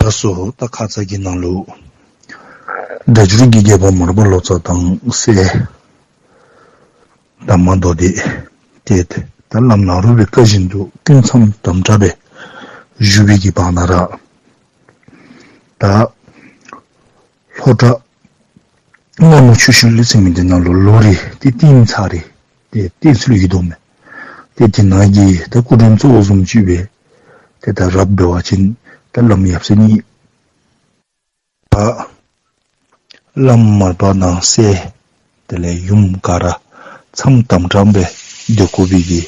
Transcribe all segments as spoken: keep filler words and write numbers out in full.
ལགས་སོ། ད་ཁ་ཙ་གི་ནང་ལུ་སྒྲ་སྒྱུར་གྱི་རྒྱལ་པོ་མར་པ་ལོ་ཙཱ་དང་སྲས་དར་མ་མདོ་སྡེ་ཏེ་ད་བླམ་ནཱ་རོ་པའི་བཀའ་བཞིན་དུ་སྐུ་མཚམས་དམ་དྲགས་སྦེ་བཞུགས་པའི་གི་བར་ན་ར་ད་ལྷོ་བྲག་སྔ་མོ་ཆུ་ཤུལ་ཟེར་མི་འདི་ནང་ལུ་ལོ་རེ་ཏེ་བསྟན་ཚར་རེ་ཏེ་བསྟན་ཚུལ་ཡོད་དོ་མས། ཏེ་དེ་ནང་གི་ད་སྐུ་མགྲོན་གཙོ་བོ་བཟུམ་ཅིག་སྦེ་ཏེ་ད་རབ་འབད་བ་ཅིན་ད་བླམ་ཡབ་སྲས་གཉིས་ད་བླམ་མར་པ་དང་སྲས་དེ་ལས་ཡུམ་ག་ར་མཚམས་དམ་དྲགས་སྦེ་སྡོད་དགོ་པའི་གི་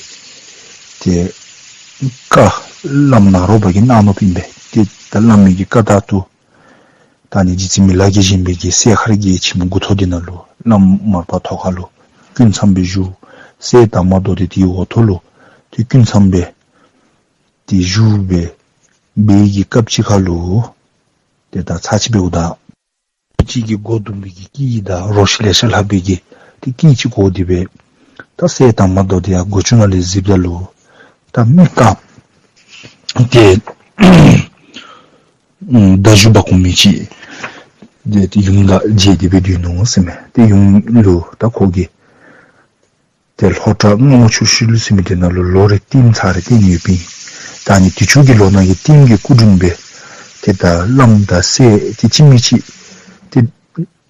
ཏེ་བཀའ་བླམ་ནཱ་རོ་པ་གིས་གནང་ནུག་ཨིན་པས། ཏེ་ད་བླ་མའི་གི་བཀའ་ལྟར་དུ་ད་ནི་རྗེ་བཙུན་མི་ལ་གིས་བཞེངས་པའི་གི་སྲས་མཁར་གྱི་ཁྱིམ་དགུ་ཐོག་འདི་ནང་ལུ་བླམ་མར་པ་ཐོག་ཁ་ལུ་སྐུ་མཚམས་སྦེ་བཞུགས། སྲས་དར་མ་མདོ་སྡེ་དེའི་འོག་ཐོག་ལུ་ཏེ་སྐུ་མཚམས་སྦེ་ཏེ་བཞུགས་སྦེ་འབད་བའི་གི་སྐབས་ཅིག་ཁ་ལུ་ཏེ་ད་ཚར་ཅིག་འབདཝ་ད་ཅིག་གིས་སྒོ་རྡུང་བའི་གི་སྐད་དང་རོ་ཁྱི་ལེ་ཤ་ལྷག་པའི་གི་ཏེ་སྐད་ཅིག་གོ་སྟེ་སྦེ་ད་སྲས་དར་མ་མདོ་སྡེ་ཡང་སྒོ་ཅུང་ནང་ལས་གཟིགསཔ་ད་ལུ་ད་མི་དཀརཔོ་ཏེ་མདའ་གཞུ་འབག་འོང་མི་ཅིག་ཏེ་ཏེ་ཡུམ་དང་མཇལ་ཏེ་སྦེ་སྡོད་ནུག་ཟེར་མས། ཏེ་ཡུམ་ལུ་ད་ཁོ་གིས་ཏེ་ལྷོ་བྲག་སྔ་མོ་ཆུ་ཤུལ་ཟེར་མི་འདི་ནང་ལུ་ལོ་རེ་བསྟན་ཚར་རེ་བསྟན་ནི་ཡོདཔ་ཨིན། ད་ནི་དུས་ཅི་གི་ལོ་ནང་གི་བསྟན་གྱི་སྐུ་མགྲོན་སྦེ་ཏེ་ད་བླམ་དང་སྲས་ཏེ་གཅིག་མིན་གཅིག་ཏེ་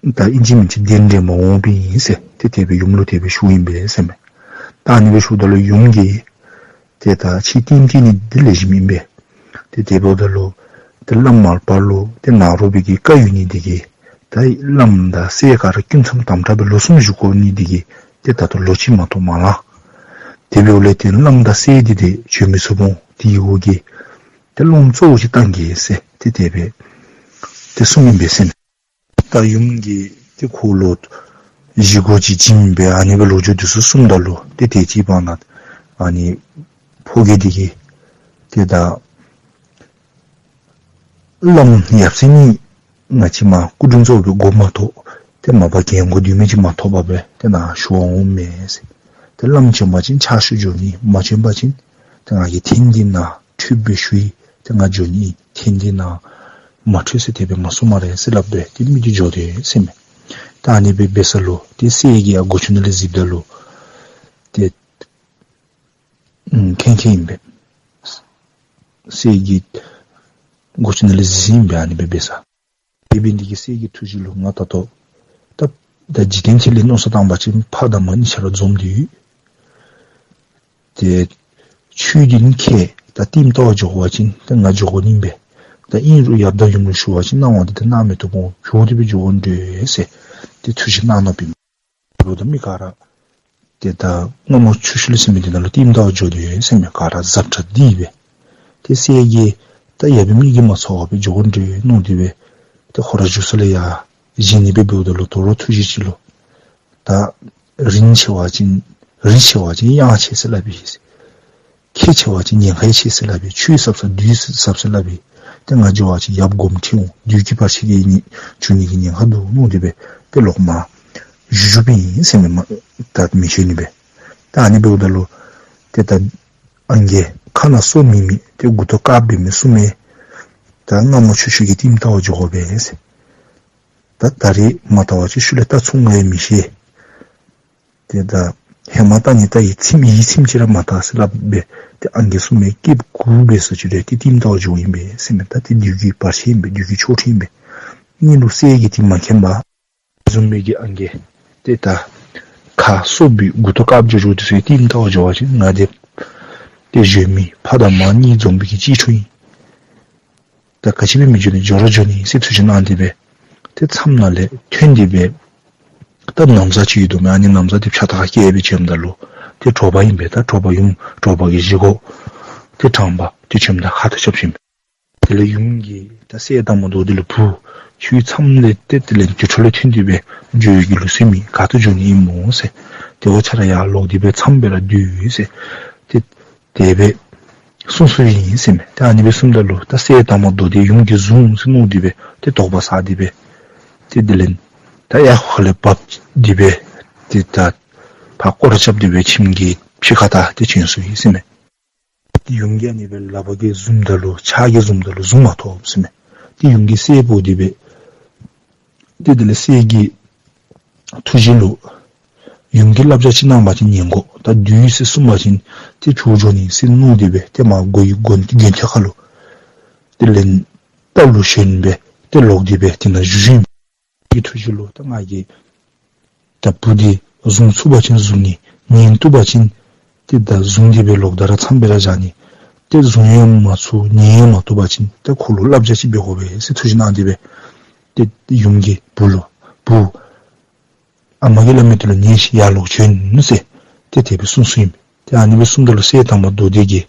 ད་ཨིན་ཅི་མིན་ཅི་གདན་འདྲེན་པར་འོངམ་ཨིན་ཟེར་ཏེ་དེ་སྦེ་ཡུམ་ལུ་དེ་སྦེ་ཞུཝ་ཨིན་པས་ཟེར་མས། ད་ཨ་ནི་སྦེ་ཞུཝ་ད་ལུ་ཡུམ་གྱིས་ཏེ་ད་ཁྱོད་བསྟན་བསྟན་ནི་འདི་ལེགས་ཤོམ་ཨིན་པས། ཏེ་དེ་འབདཝ་ད་ལུ་ཏེ་བླམ་མར་པ་ལུ་ཏེ་ནཱ་རོ་པའི་གི་བཀའ་ཡོད་ནི་འདི་གིས་ད་བླམ་དང་སྲས་ག་ར་སྐུ་མཚམས་དམ་དྲགས་སྦེ་ལོ་གསུམ་བཞུགས་དགོ་ནི་འདི་གིས་ཏེ་ད་ལྟོ་ལོ་གཅིག་མ་གཏོགས་མ་ལང་། དེ་འབདཝ་ལས་ཏེ་བླམ་དང་སྲས་འདི་ཏེ་བྱོན་མི་ཚུགས་འོང་། དེའི་འོག་གི་ཏེ་སློབ་མ་གཙོ་བོ་ཅིག་བཏང་གེ་ཟེར་ཏེ་དེ་སྦེ་ཏེ་གསུངམ་ཨིན་པས་ཟེར་མས། ད་ཡུམ་གྱིས་ཏེ་ཁོ་ལུ་བཞེས་སྒོ་ཅིག་བྱིན་སྦེ་ཨ་ནི་སྦེ་ལོ་རྒྱུས་འདི་ཚུ་གསུངམ་ད་ལུ་ཏེ་དེ་ཅིག་བར་ན་ཨ་ནི་ཕོ་རྒྱས་འདི་གིས་ཏེ་ད་བླམ་ཡབ་སྲས་གཉིས་ང་བཅས་མ་སྐུ་མགྲོན་གཙོ་བོ་སྦེ་དགོ་མ་གཏོགས་ཏེ་མ་པ་རྒན་གོག་སྡོད་མི་ཅིག་མ་ཐོབ་པར་སྦེ་ཏེ་ནཱ་ཞུ་བར་འོངམ་མས་ཟེར། ཏེ་བླམ་བྱོན་པ་ཅིན་ཕྱག་ཞུ་འགྱོ་ནི། མ་བྱོན་པ་ཅིན་ཏེ་ང་གིས་ཐེངས་འདི་ནང་ཁྲུས་སྦེ་ཞུ་ཡི། ཏེ་ང་འགྱོ་ནི་ཐེངས་འདི་ནང་མ་ཁྲུས་ཟེར་དེ་སྦེ་མ་གསུངམ་རེ་ཟེར་སླབ་སྦེ་ཏེ་མི་འདི་འགྱོ་དེས་ཟེར་མས། ད་ཨ་ནི་སྦེ་འབད་ས་ལུ་ཏེ་སྲས་ཀྱིས་ཡར་སྒོ་ཅུང་ནང་ལས་གཟིགསཔ་ད་ལུ་ཏེ་ཨུམ་མཁྱེན་མཁྱེནམ་ཨིན་པས། སྲས་ཀྱིས་སྒོ་ཅུང་ནང་ལས་གཟིགསཔ་ཨིན་པས། ཨ་ནི་སྦེ་འབད་ས་དེ་འབད་ནི་འདི་གིས་སྲས་ཀྱི་ཐུགས་བཞེད་ལུ་ང་ད་ལྟོ་ད་ད་འཇིག་རྟེན་ཐད་ལས་མནོ་བསམ་བཏང་པ་ཅིན་ཕ་དང་མ་གཉིས་ཆ་ར་འཛོམས་ཏེ་ཡོད། ཏེ་ཆོས་འདི་ནི་ཁྱེད་ད་ལྟདམོ་ལྟ་བར་འགྱོ་བ་ཅིན་ཏེ་ང་འགྱོ་དགོ་ནི་ཨིན་པས། ད་ཨིན་རུང་ཡབ་དང་ཡུམ་ལུ་ཞུ་བ་ཅིན་གནང་བ་འདི་ད་གནང་མི་བཏུབ་འོང་། བྱོག་སྟེ་སྦེ་འགྱོ་དགོ་འདྲས་ཟེར་ཏེ་ཐུགས་བཞེད་གནང་ནུག་ཨིན་མས། ལོ་ད་མི་ག་ར་ཏེ་ད་སྔ་མོ་ཆུ་ཤུལ་ཟེར་མི་འདི་ནང་ལུ་ལྟདམོ་ལྟ་བར་འགྱོ་དེས་ཟེར་མས། ག་ར་གཟབ་གྲ་སྟེ་སྦེ། ཏེ་སྲས་ཀྱིས་ད་ཡབ་ཡུམ་གཉིས་ཀྱིས་མ་ཚོར་བར་སྦེ་འགྱོ་དགོ་འདྲས་མནོ་སྟེ་སྦེ་ཏེ་ཁོ་ར་བཞུགས་ས་ལས་ཡར་བཞེངས་ནི་སྦེ་འབདཝ་ད་ལུ་དོ་རུང་ཐུགས་བཞེད་ཅིག་ལུ་ད་རིན་ཆེ་བ་ཅིན་རི་ཆེ་བ་ཅིན་གཡང་ཆེ་ཟེར་སླབ་ཨིན། ཁེ་ཆེ་བ་ཅིན་ཉེན་ཁ་ཡང་ཆེ་ཟེར་སླབ་ཨིན། ཆུ་ཡང་ཟབ་ས་རྡོ་ཡང་ཟབ་ཟེར་སླབ་ཨིན། ཏེ་ང་འགྱོ་བ་ཅིན་ཡབ་དགོངསམ་ཁྲེལ་འོང་། བདུད་ཀྱི་བར་ཆད་ཀྱིས་ནི་འབྱུང་ནི་གི་ཉེན་ཁ་འདུག་མནོ་སྟེ་སྦེ་ཏེ་ལོག་མར་བཞུགས་བཞུགསཔ་ཨིན་ཟེར་མས། མ་ད་མི་བྱོན་ནི་སྦེ། ད་ཨ་ནི་འབདཝ་ད་ལུ་ཏེ་ད་ཨང་རྒས་ཁ་ནང་སོ་མེད་མི་ཏེ་མགུ་ཏོ་དཀརཔོ་འབད་མི་གསུམ་མས། ད་སྔ་མོ་ཆུ་ཤུལ་གྱི་ལྟདམོ་ལྟ་བར་འགྱོ་དགོ་པས་ཟེར། ད་ད་རིས་མ་བལྟ་བ་ཅིན་ཤུལ་ལས་བལྟ་ཚུགས་ང་ཡང་མི་ཤེས། ཏེ་ད་ཧེ་མ་བལྟ་ནི་བལྟ་ཡི། ཚིམ་ཡི་ཚིམ་ཅིག་ར་མ་བལྟ་ཟེར་སླབ་སྦེ་ཏེ་ཨང་རྒས་གསུམ་མས་སྐེདཔ་གུག་སྦེ་སོ་ཅི་རེ་ཏེ་ལྟདམོ་ལྟ་བར་འགྱོཝ་ཨིན་པས་ཟེར་མས། ད་ཏེ་བདུད་ཀྱི་བར་ཆད་ཨིན་པས། བདུད་ཀྱི་ཆོ་འཕྲུལ་ཨིན་པས། ཨིན་རུང་སྲས་ཀྱིས་ཏེ་མ་མཁྱེན་པར་བཟུམ་མའི་གི་ཨང་རྒས་ཏེ་ད་ཁ་སོ་སྦེ་མགུ་ཏོ་དཀརཔོ་འགྱོ་འགྱོཝ་འདི་ཚུ་ལྟདམོ་ལྟ་བར་འགྱོ་བ་ཅིན་ང་འདི་ཏེ་བཞོན་མི་ཕ་དང་མ་གཉིས་འཛོམས་པའི་གི་གཅེས་ཕྲུག་ཨིན། ད་ག་ཅི་སྦེ་མི་འགྱོ་ནི། འགྱོ་ར་འགྱོ་ནི་ཟེར་ཐུགས་བཞེད་གནང་སྟེ་སྦེ་ཏེ་མཚམས་ནང་ལས་ཐོན་ཏེ་སྦེ་ད་ན་བཟའ་ཅིག་ཡོད་དོ་མས། ཨ་ནི་ན་བཟའ་འདི་ཕྱག་ཏ་ཁ་བཀལ་སྦེ་བྱོནམ་ད་ལུ་ཏེ་དྲོ་པ་ཨིན་པས། ད་དྲོ་པ་ཡུམ་དྲོ་པ་གི་བཞེས་སྒོ་ཏེ་དྲངས་པ་ཏེ་བྱོནམ་ད་ཁ་ཐུག་རྐྱབ་ཅི་ཨིན་པས། དེ་ལས་ཡུམ་གྱིས་ད་སྲས་དར་མ་མདོ་སྡེ་ལུ་བུ་ཁྱོད་མཚམས་ལས་ཏེ་དེ་ལས་དུར་ཁྲོད་ལས་ཐོན་ཏེ་སྦེ་འགྱོ་ཡི་གི་ལུགས་སྲོལ་མེད། ག་ཏེ་འགྱོ་ནི་ཨིན་སྨོ་ཟེར། ཏེ་འོ་ཁྱོད་ར་ཡར་ལོག་སྟེ་སྦེ་མཚམས་སྦེ་ར་སྡོད་ཟེར། ཏེ་དེ་སྦེ་གསུངས་གསུངསམ་ཨིན་ཟེར་མས། ཏེ་ཨ་ནི་སྦེ་གསུངམ་ད་ལུ་ད་སྲས་དར་མ་མདོ་སྡེ་ཡུམ་གྱིས་བཟུང་ཟེར་མནོ་སྟེ་སྦེ་ཏེ་དོགས་པ་ཟ་སྟེ་སྦེ་ཏེ་དེ་ལས་ད་ཡར་ཁ་ལས་བབས་ཏེ་སྦེ་ཏེ་ད་ཕར་སྐོར་ར་རྐྱབ་སྟེ་སྦེ་ཁྱིམ་གྱི་ཕྱི་ཁ་ད་ཏེ་བྱོན་སོང་ཡི་ཟེར་མས། ཏེ་ཡུམ་གྱིས་ཨ་ནི་སྦེ་ལགཔ་གིས་བཟུངམ་ད་ལུ་ཕྱག་གིས་བཟུངམ་ད་ལུ་བཟུང་མ་ཐོབ་ཟེར་མས། ཏེ་ཡུམ་གྱིས་སྲས་འབོ་སྟེ་སྦེ་ཏེ་དེ་ལས་སྲས་ཀྱི་ཐུགས་བཞེད་ལུ་ཡུམ་གྱིས་བསླབ་བྱ་ཅིག་གནང་བ་ཅིན་ཉན་དགོ། ད་སྡོད་ཟེར་གསུངས་པ་ཅིན་ཏེ་བྱོག་འགྱོ་ནི་ཟེར་མནོ་སྟེ་སྦེ་ཏེ་མར་སྒོ་གི་སྒོ་སྒོ་ཐེམ་ཁ་ལུ་དེ་ལས་རྟ་ལུ་ཞོན་སྦེ་ཏེ་ལོག་སྟེ་སྦེ་དེ་ནང་བཞུགས་བཞུགསཔ་ཨིན། ཐུགས་བཞེད་ལུ་ད་ང་གིས་ད་བུ་འདི་བཟུང་ཚུགས་པ་ཅིན་བཟུང་ནི། ཉན་བཏུབ་པ་ཅིན་ཏེ་ད་བཟུང་སྟེ་སྦེ་ལོག་ད་ར་ཚངམ་སྦེ་ར་བཞག་ནི། ཏེ་བཟུང་ཡང་མ་ཚུགས་ཉན་ཡང་མ་བཏུབ་པ་ཅིན་ཏེ་ཁོ་ལུ་བསླབ་བྱ་ཅིག་འབད་དགོ་པས་ཟེར་ཐུགས་བཞེད་གནང་སྟེ་སྦེ་ཏེ་ཡུམ་གྱིས་བུ་ལུ་བུ་ཨ་མ་གིས་སླབ་མི་དེ་ལུ་ཉན་ཤིག། ཡར་ལོག་བྱོན་ཟེར་ཏེ་དེ་སྦེ་གསུངས་གསུངསམ་ཨིན། ཏེ་ཨ་ནི་སྦེ་གསུངམ་ད་ལུ་སྲས་དར་མ་མདོ་སྡེ་གིས་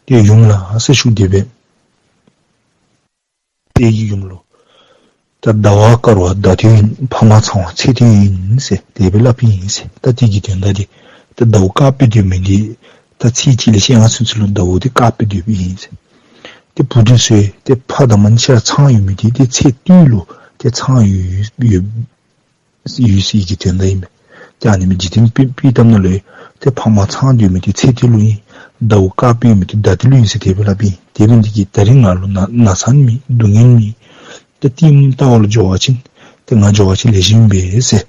ཏེ་ཡུམ་ལགས་ཟེར་ཞུ་སྟེ་སྦེ་སྲས་ཀྱིས་ཡུམ་ལུ་ད་ཟླ་བ་དཀར་བ་ཟླ་སྟོད་ཨིན། ཕ་མ་ཚང་བ་ཚེས་སྟོད་ཨིན་ཟེར་དེ་སྦེ་སླབ་ཨིན་ཟེར། ད་དེ་གི་དོན་དག་འདི་ད་ཟླཝ་དཀརཔོ་སྡོད་མི་འདི་ད་ཚེས་གཅིག་ལས་བཅོ་ལྔ་ཚུན་ཚོད་ལུ་ཟླཝ་འདི་དཀརཔོ་སྡོདཔ་ཨིན་ཟེར། ཏེ་བུ་འདི་ཚུ་ཏེ་ཕ་དང་མ་གཉིས་ཆ་ར་ཚང་ཡོད་མི་འདི་ཏེ་ཚེས་སྟོད་ལུ་ཏེ་ཚང་ཡོད་ཡོད་ཡོད་ཟེར་གྱི་དོན་དག་ཨིན་མས། ཏེ་ཨ་ནི་མི་འཇིག་རྟེན་པའི་པའི་གཏམ་ནང་ལུ་ཏེ་ཕ་མ་ཚང་སྡོད་མི་འདི་ཚེས་སྟོད་ལུ་ཨིན། ཟླཝ་དཀརཔོ་ཡོད་མི་འདི་ཟླ་སྟོད་ལུ་ཨིན་ཟེར་དེ་སྦེ་སླབ་ཨིན། དེ་འབད་ནི་འདི་གིས་ད་རིས་ང་ལུ་ན་ན་ཚ་མེད། སྡུག་བསྔལ་མེད། ཏེ་ལྟདམོ་བལྟ་བ་ལུ་འགྱོ་བ་ཅིན་ཏེ་ང་འགྱོ་བ་ཅིན་ལེགས་ཤོམ་ཨིན་པས་ཟེར།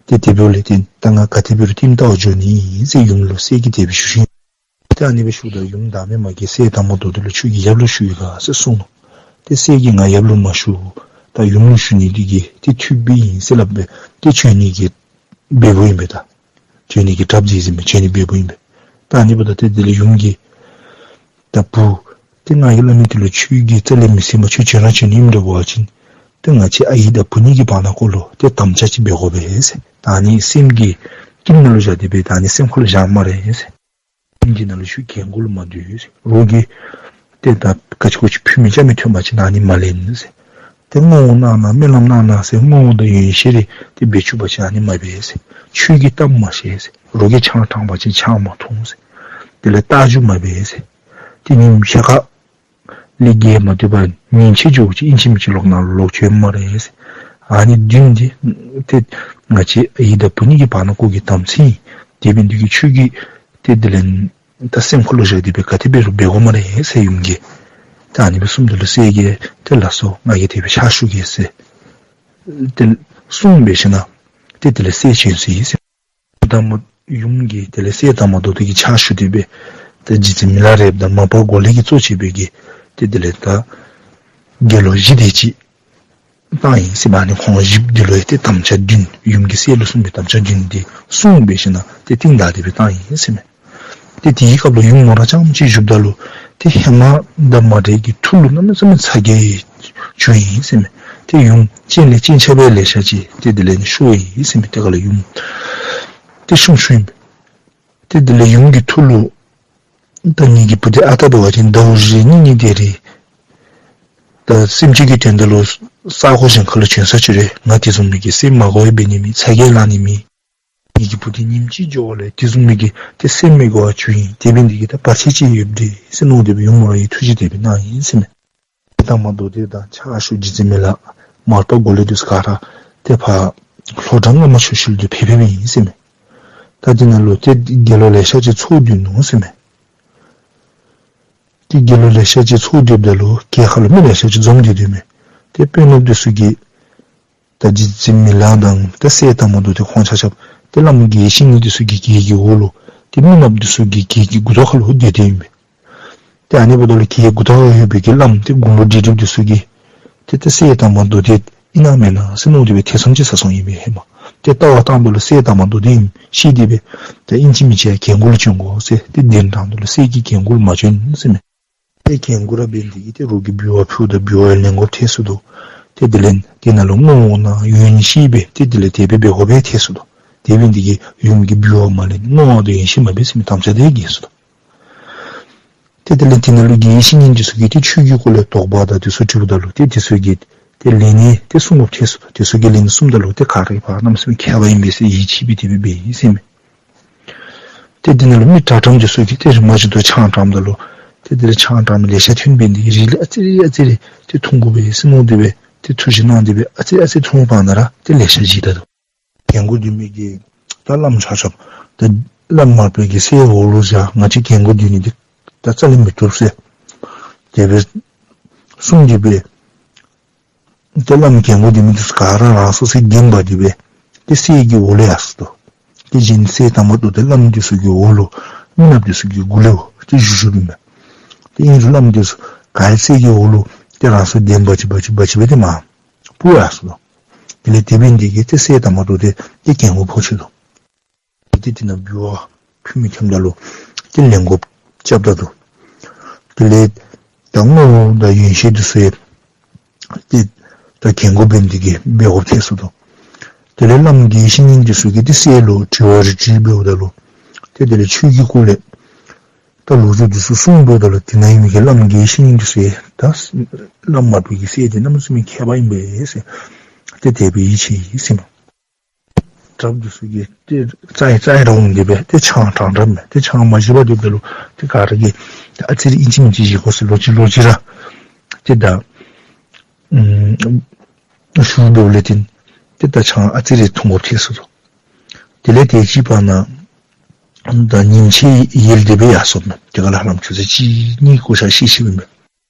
ཏེ་དེ་འབདཝ་ལས་ཏེ་ད་ང་ག་དེ་འབད་རུང་ལྟདམོ་བལྟ་བར་འགྱོ་ནི་ཨིན་ཟེར་ཡུམ་ལུ་སྲས་ཀྱིས་དེ་སྦེ་ཞུ་ཞུཝ་ཨིན། ཏེ་ཨ་ནི་སྦེ་ཞུཝ་ད་ཡུམ་བདག་མེད་མ་གིས་སྲས་དར་མ་མདོ་སྡེ་ལུ་ཁྱོད་ཀྱིས་ཡབ་ལུ་ཞུ་ཡི་ག་ཟེར་གསུངས་ནུག། ཏེ་སྲས་ཀྱིས་ང་ཡབ་ལུ་མ་ཞུ། ད་ཡུམ་ལུ་ཞུ་ནི་འདི་གིས་ཏེ་ཐུབ་པའི་ཨིན་ཟེར་སླབ་སྦེ་ཏེ་བྱོན་ནི་གི་འབདཝ་ཨིན་པས་ད། བྱོན་ནི་གི་གྲབས་མཛད་ཟེར་མི་བྱོན་ནི་འབདཝ་ཨིན་པས། ད་ཨ་ནི་འབདཝ་ད་ཏེ་དེ་ལས་ཡུམ་གྱིས་ད་བུ་ཏེ་ང་གིས་སླབ་མི་དེ་ལུ་ཁྱོད་ཀྱིས་རྩ་ལས་མི་གསན་པར་ཁྱོད་བྱོན་ར་བྱོན་ནི་ཨིནམ་འདྲ་བ་ཅིན་ཏེ་ང་བཅས་ཨའི་དང་བུ་གཉིས་ཀྱི་བར་ན་ཀོ་ལུ་ཏེ་དམ་བཅའ་ཅིག་འབད་དགོ་པས་ཟེར། ད་ཨ་ནི་སེམས་ཀྱི་གཏིང་ནང་ལུ་བཞག་སྟེ་སྦེ་ད་ཨ་ནི་སེམས་ཁ་ལུ་བཞག་སྨ་རེ་ཟེར། སེམས་ཀྱི་ནང་ལུ་ཁྱོད་གྱལ་མགུ་ལུ་མ་སྡོད་ཟེར། རོགས་ཀྱིས་ཏེ་ད་ག་ཅི་གོ་ཅི་ཕུལ་མི་བཅའ་མི་ཐོན་པ་ཅིན་ཨ་ནི་མ་ལེན་ཟེར། ཏེ་བསྔོ་བ་གནང་གནང་སྨོན་ལམ་གནང་གནང་ཟེར་བསྔོ་བ་དང་ཡོན་བཤད་རེ་ཏེ་འབད་བཅུག་པ་ཅིན་ཨ་ནི་མ་འབད་ཟེར། ཆོས་ཀྱི་གཏམ་མ་བཤད་ཟེར། རོགས་ཀྱིས་ཆང་དྲངས་པ་ཅིན་ཆང་མ་འཐུང་ཟེར། དེ་ལས་རྟ་རྒྱུག་མ་འབད་ཟེར། ཏེ་ཉིནམ་ཕྱེད་ཀ་ལས་བརྒལ་མ་སྡོད་པར་ཉིན་ཕྱེད་འགྱོ་ཅིག་ཨིན་ཅི་མིན་ཅི་ལོག་ནང་ལོག་བྱོན་སྨ་རེ་ཟེར། ཨ་ནི་བདུན་འདི་ཏེ་ང་བཅས་ཨའི་དང་བུ་གཉིས་ཀྱི་བར་ན་ཀོ་གི་དམ་ཚིག་ཨིན། དེ་འབད་ནི་འདི་གིས་ཁྱོད་ཀྱིས་ཏེ་དེ་ལས་ད་སེམས་ཁ་ལུ་བཞག་སྟེ་སྦེ་ག་དེ་འབད་རུང་འབད་དགོ་སྨ་རེ་ཟེར་ཡུམ་གྱིས། ད་ཨ་ནི་སྦེ་གསུངམ་ད་ལུ་སྲས་ཀྱིས་ཏེ་ལགས་སོ་ང་གིས་དེ་སྦེ་ཕྱག་ཞུ་གེ་ཟེར་ཏེ་གསུངས་སྦེ་ཞིནམ་ཏེ་དེ་ལས་སྲས་བྱོན་སོ་ཡི་ཟེར། དར་མ་ཡུམ་གྱིས་དེ་ལས་སྲས་དར་མ་མདོ་སྡེ་གི་ཕྱག་ཞུ་སྟེ་སྦེ་ཏེ་རྗེ་བཙུན་མི་ལ་རས་པ་དང་མར་པ་མགོ་ལེགས་ཀྱིས་གཙོ་བྱས་པའི་གི་ཏེ་དེ་ལས་ད་དགེ་སློང་བཞི་དེ་ཅིག་བཏང་ཡི་ཟེར་མས། ཨ་ནི་ཁོང་བཞི་འདི་ལུ་ཡང་ཏེ་དམ་བཅའ་བདུན་ཡུམ་གྱིས་སྲས་ལུ་གསུངས་པའི་དམ་བཅའ་བདུན་འདི་གསུངས་སྦེ་ཞིནམ་ཏེ་རྟིང་བདའ་སྟེ་སྦེ་བཏང་ཡི་ཟེར་མས། ཏེ་དེའི་སྐབས་ལུ་ཡུམ་མོ་ར་རྐྱངམ་གཅིག་བཞུགསཔ་ད་ལུ་ཏེ་ཧེ་མ་དང་མ་འདྲ་བའི་གི་ཐུགས་ལུ་གནམ་མེད་ས་མེད་ཚ་གྱང་བྱུང་ཡི་ཟེར་མས། ཏེ་ཡུམ་སྤྱན་ལས་སྤྱན་ཆབ་ཡང་ལེ་ཤ་ཅིག་ཏེ་དེ་ལས་ནི་ཤོར་ཡི་ཟེར་མས། ཏེ་ག་ལུ་ཡུམ་ཏེ་ཤུམ་ཤུམ་ཨིན་པས། ཏེ་དེ་ལས་ཡུམ་གྱི་ཐུགས་ལུ་ད་ངེ་གི་བུ་འདི་ཨ་རྟག་འབད་བ་ཅིན་ཟླཝ་རེ་གཉིས་གཉིས་དེ་རེ་ད་སེམས་ཅན་གྱི་དོན་དག་ལུ་ས་གོ་གཞན་ཁ་ལུ་བྱོན་ས་ཅིག་རེ་ང་དེ་བཟུམ་མའི་གི་སེམས་མ་དགའཝ་འབད་ནི་མེད། ཚ་གྱང་ལང་ནི་མེད། ངེ་གི་བུ་འདི་ཉིནམ་གཅིག་འགྱོཝ་ལས་དེ་བཟུམ་མའི་གི་ཏེ་སེམས་མི་དགའ་བ་བྱུང་ཡི། དེ་འབད་ནི་འདི་གིས་ད་བར་ཆད་ཅིག་ཡོདཔ་འདྲས་ཟེར་མནོ་སྟེ་སྦེ་ཡུམ་མོ་ར་ཡང་ཐུགས་བཞེད་དེ་སྦེ་གནང་ཡི་ཟེར་མས། དར་མ་མདོ་སྡེ་དང་ཕྱག་ཞུ་རྗེ་བཙུན་མི་ལ་མར་པ་མགོ་ལེགས་འདི་ཚུ་ག་ར་ཏེ་ཕར་ལྷོ་བྲག་བླ་མ་མཆོག་གཤིན་ལུ་ཕེབས་ཕེབསཔ་ཨིན་ཟེར་མས། ད་དེ་ནང་ལུ་ཏེ་དགེ་སློང་ལེ་ཤ་ཅིག་ཚོགས་འདུས་ནུག་ཟེར་མས། ཏེ་དགེ་སློང་ལེ་ཤ་ཅིག་ཚོགས་འདུསཔ་ད་ལུ་གྱལ་ཁ་ལུ་མི་ལེ་ཤ་ཅིག་འཛོམས་ཏེ་སྡོད་མས། ཏེ་དཔོན་སློབ་འདི་ཚུ་གིས་ད་རྗེ་བཙུན་མི་ལ་དང་ད་སྲས་དར་མ་མདོ་སྡེ་ཁོང་ཆ་ཁྱབ་ཏེ་བླམ་དགེ་བཤེས་གཉེན་འདི་ཚུ་གི་གྱལ་གྱི་འོག་ལུ་ཏེ་མི་ནགཔ་འདི་ཚུ་གི་གྱལ་གྱི་མགུ་ཏོག་ཁ་ལུ་སྡོད་དེ་ཨིན་པས། ཏེ་ཨ་ནི་འབདཝ་ད་ལུ་གྱལ་མགུ་ཏོག་ཁར་ཡོད་པའི་གི་བླམ་ཏེ་དགུང་ལོ་བགྲེས་བགྲེསཔ་འདི་ཚུ་གིས་ཏེ་ཏེ་སྲས་དར་མ་མདོ་སྡེ་ཨིན་ན་མེན་ན་ཟེར་མནོ་སྟེ་སྦེ་ཐེ་ཚོམ་ཅིག་ཟ་སོང་ཡི་མས་ཧེ་མ། ཏེ་ལྟ་བར་བཏངམ་ད་ལུ་སྲས་དར་མ་མདོ་སྡེ་ཨིནམ་ཤེས་ཏེ་སྦེ་ད་ཨིན་ཅི་མིན་ཅི་ཡང་གྱལ་མགུ་ལུ་བྱོན་དགོ་ཟེར་ཏེ་གདན་དྲངམ་ད་ལུ་སྲས་ཀྱིས་གྱལ་མགུ་ལུ་མ་བྱོན་ཟེར་མས། ཏེ་གྱལ་མགུ་ར་འབད་ནི་འདི་གིས་ཏེ་རོགས་ཀྱིས་འབུལ་བ་ཕུལཝ་ད་འབུལ་བ་ལེན་དགོཔ་ཐལ་སོང་དོ། ཏེ་དེ་ལས་དེ་ནང་ལུ་བསྔོ་བ་གནང་ཡོན་བཤད་སྦེ་ཏེ་དེ་ལས་དེ་སྦེ་འབད་དགོཔ་ཐལ་སོང་དོ། དེ་འབད་ནི་འདི་གིས་ཡུམ་གྱིས་འབུལ་བ་མ་ལེན་བསྔོ་བ་དང་ཡོན་བཤད་མ་འབད་ཟེར་མི་དམ་བཅའ་དེ་གིས་སོང་དོ། ཏེ་དེ་ལས་དེ་ནང་ལུ་དགེ་བའི་བཤེས་གཉེན་འདི་ཚུ་གིས་ཏེ་ཆོས་ཀྱི་སྐོར་ལས་དོགས་པ་དང་དེ་ཚུ་དྲིཝ་ད་ལུ་ཏེ་དེ་ཚུ་གིས་ཏེ་ལན་ནི་ཏེ་གསུང་དགོཔ་ཐལ་སོང་དོ། དེ་ཚུ་གིས་ལན་གསུངམ་ད་ལུ་ཏེ་ག་ར་གིས་ཕར་གནམ་མེད་ས་མེད་མཁས་པ་ཨིན་པས་ཟེར་ཡིད་ཆེས་སྦེ་དེ་སྦེ་འབད་ཡི་ཟེར་མས། ཏེ་དེ་ནང་ལུ་མི་དྲག་དྲགམ་འདི་ཚུ་གིས་ཏེ་རིམ་པ་བཞིན་དུ་ཆང་དྲངམ་ད་ལུ་ཏེ་དེ་ལས་ཆང་དྲང་མི་ལེ་ཤ་ཐོན་འབད་ནི་འདི་གིས་རེ་ལས་ཨ་ཙི་རེ་ཨ་ཙི་རེ་ཏེ་འཐུང་དགོ་པས་ཟེར་མནོ་སྟེ་སྦེ་ཏེ་ཐུགས་བཞེད་གནང་སྟེ་སྦེ་ཨ་ཙི་ཨ་ཙི་འཐུང་བའི་བར་ན་ར་ཏེ་ལེ་ཤ་བཞེས་ད་དོ། གྱལ་མགུ་སྡོད་མི་གི་ད་བླམ་ཆ་ཁྱབ་ད་བླམ་མར་པ་གི་སྲས་འོག་ལུ་བཞག་ང་བཅས་གྱལ་མགུ་སྡོད་ནི་འདི་ད་རྩ་ལས་མི་བཏུབ་ཟེར་དེ་སྦེ་གསུངས་ཏེ་སྦེ་ ཏེ་བླམ་རྒན་གོག་འདི་མི་འདི་ཚུ་ག་ར་རང་སོ་སོའི་གདན་འབག་སྟེ་སྦེ་ཏེ་སྲས་ཀྱི་འོག་ལུ་ཡར་སོ་དོ། ཏེ་གཞན་སྲས་དར་མ་མདོ་སྡེ་བླམ་འདི་ཚུ་གི་འོག་ལུ་མི་ནགཔ་འདི་ཚུ་གི་གུ་ལུ་ཏེ་བཞུགས་བཞུགསཔ་ཨིན་མས། ཏེ་ཨིན་རུང་བླམ་འདི་ཚུ་ག་ར་སྲས་ཀྱི་འོག་ལུ་ཏེ་རང་སོའི་གདན་འབག་སྟེ་འབག་སྟེ་འབག་སྟེ་སྦེ་ཏེ་མར་སྤུར་ཡར་སོ་དོ། དེ་ལས་དེ་འབད་ནི་འདི་གིས་ཏེ་སྲས་དར་མ་མདོ་སྡེ་ཏེ་རྒན་གོག་ཕོག་ཅི་དོ། ཏེ་དེ་ནང་འབུལ་བ་ཕུལ་མི་འཐོནམ་ད་ལུ་ཏེ་ལེན་དགོཔ་རྐྱབ་ད་དོ། དེ་ལས་ད་རྔོག་དང་ཡོན་བཤེས་འདི་ཚུ་ཡང་ཏེ་ད་རྒན་གོག་འབད་ནི་འདི་གིས་འབད་དགོཔ་ཐལ་སོ་དོ། དེ་ལས་བླམ་དགེ་བཤེས་གཉེན་འདི་ཚུ་གིས་ཏེ་སྲས་ལུ་དྲི་བ་རེ་དྲིས་འབདཝ་ད་ལུ་ཏེ་དེ་ལས་ཆོས་ཀྱི་སྐོར་ལས་ད་ལོ་རྒྱུས་འདི་ཚུ་གསུངས་འབདཝ་ད་ལུ་དེ་ནང་ཡོད་མི་གི་བླམ་དགེ་བཤེས་གཉེན་འདི་ཚུ་ཡང་ད་བླམ་མར་པའི་གི་སྲས་འདི་གནམ་མེད་ས་མེད་མཁས་པ་ཨིན་པས་ཟེར་ཏེ་དེ་སྦེ་ཡིད་ཆེས་ཡི་ཟེར་མས། དྲགཔ་འདི་ཚུ་གིས་ཏེ་རྩ་ཡི་རྩ་ཡི་ར་འོང་སྟེ་སྦེ་ཏེ་ཆང་དྲང་དྲངམ་མས། ཏེ་ཆང་མ་བཞེས་པར་སྡོདཔ་ད་ལུ་ཏེ་ག་ར་གིས་ཏེ་ཨ་ཙི་རེ་ཨིན་ཅི་མིན་ཅི་བཞེས་དགོ་ཟེར་ལོག་ཅི་ལོག་ཅི་ར་ཏེ་ད་ཨུམ་ཞུ་འབདཝ་ལས་བརྟེན་ཏེ་ད་ཆང་ཨ་ཙི་རེ་འཐུང་དགོཔ་ཐལ་སོ་དོ། དེ་ལས་དེ་ཅིག་བར་ན་ད་ཉིན་ཕྱེད་ཡལ་ཏེ་སྦེ་ཡར་སོཔ་མས། དེ་ག་ལས་ཧ་ལམ་ཆུ་ཚོད་གཅིག་གཉིས་འགོར་ཤར་ཤེས་ཤེསཔ་ཨིན་པས།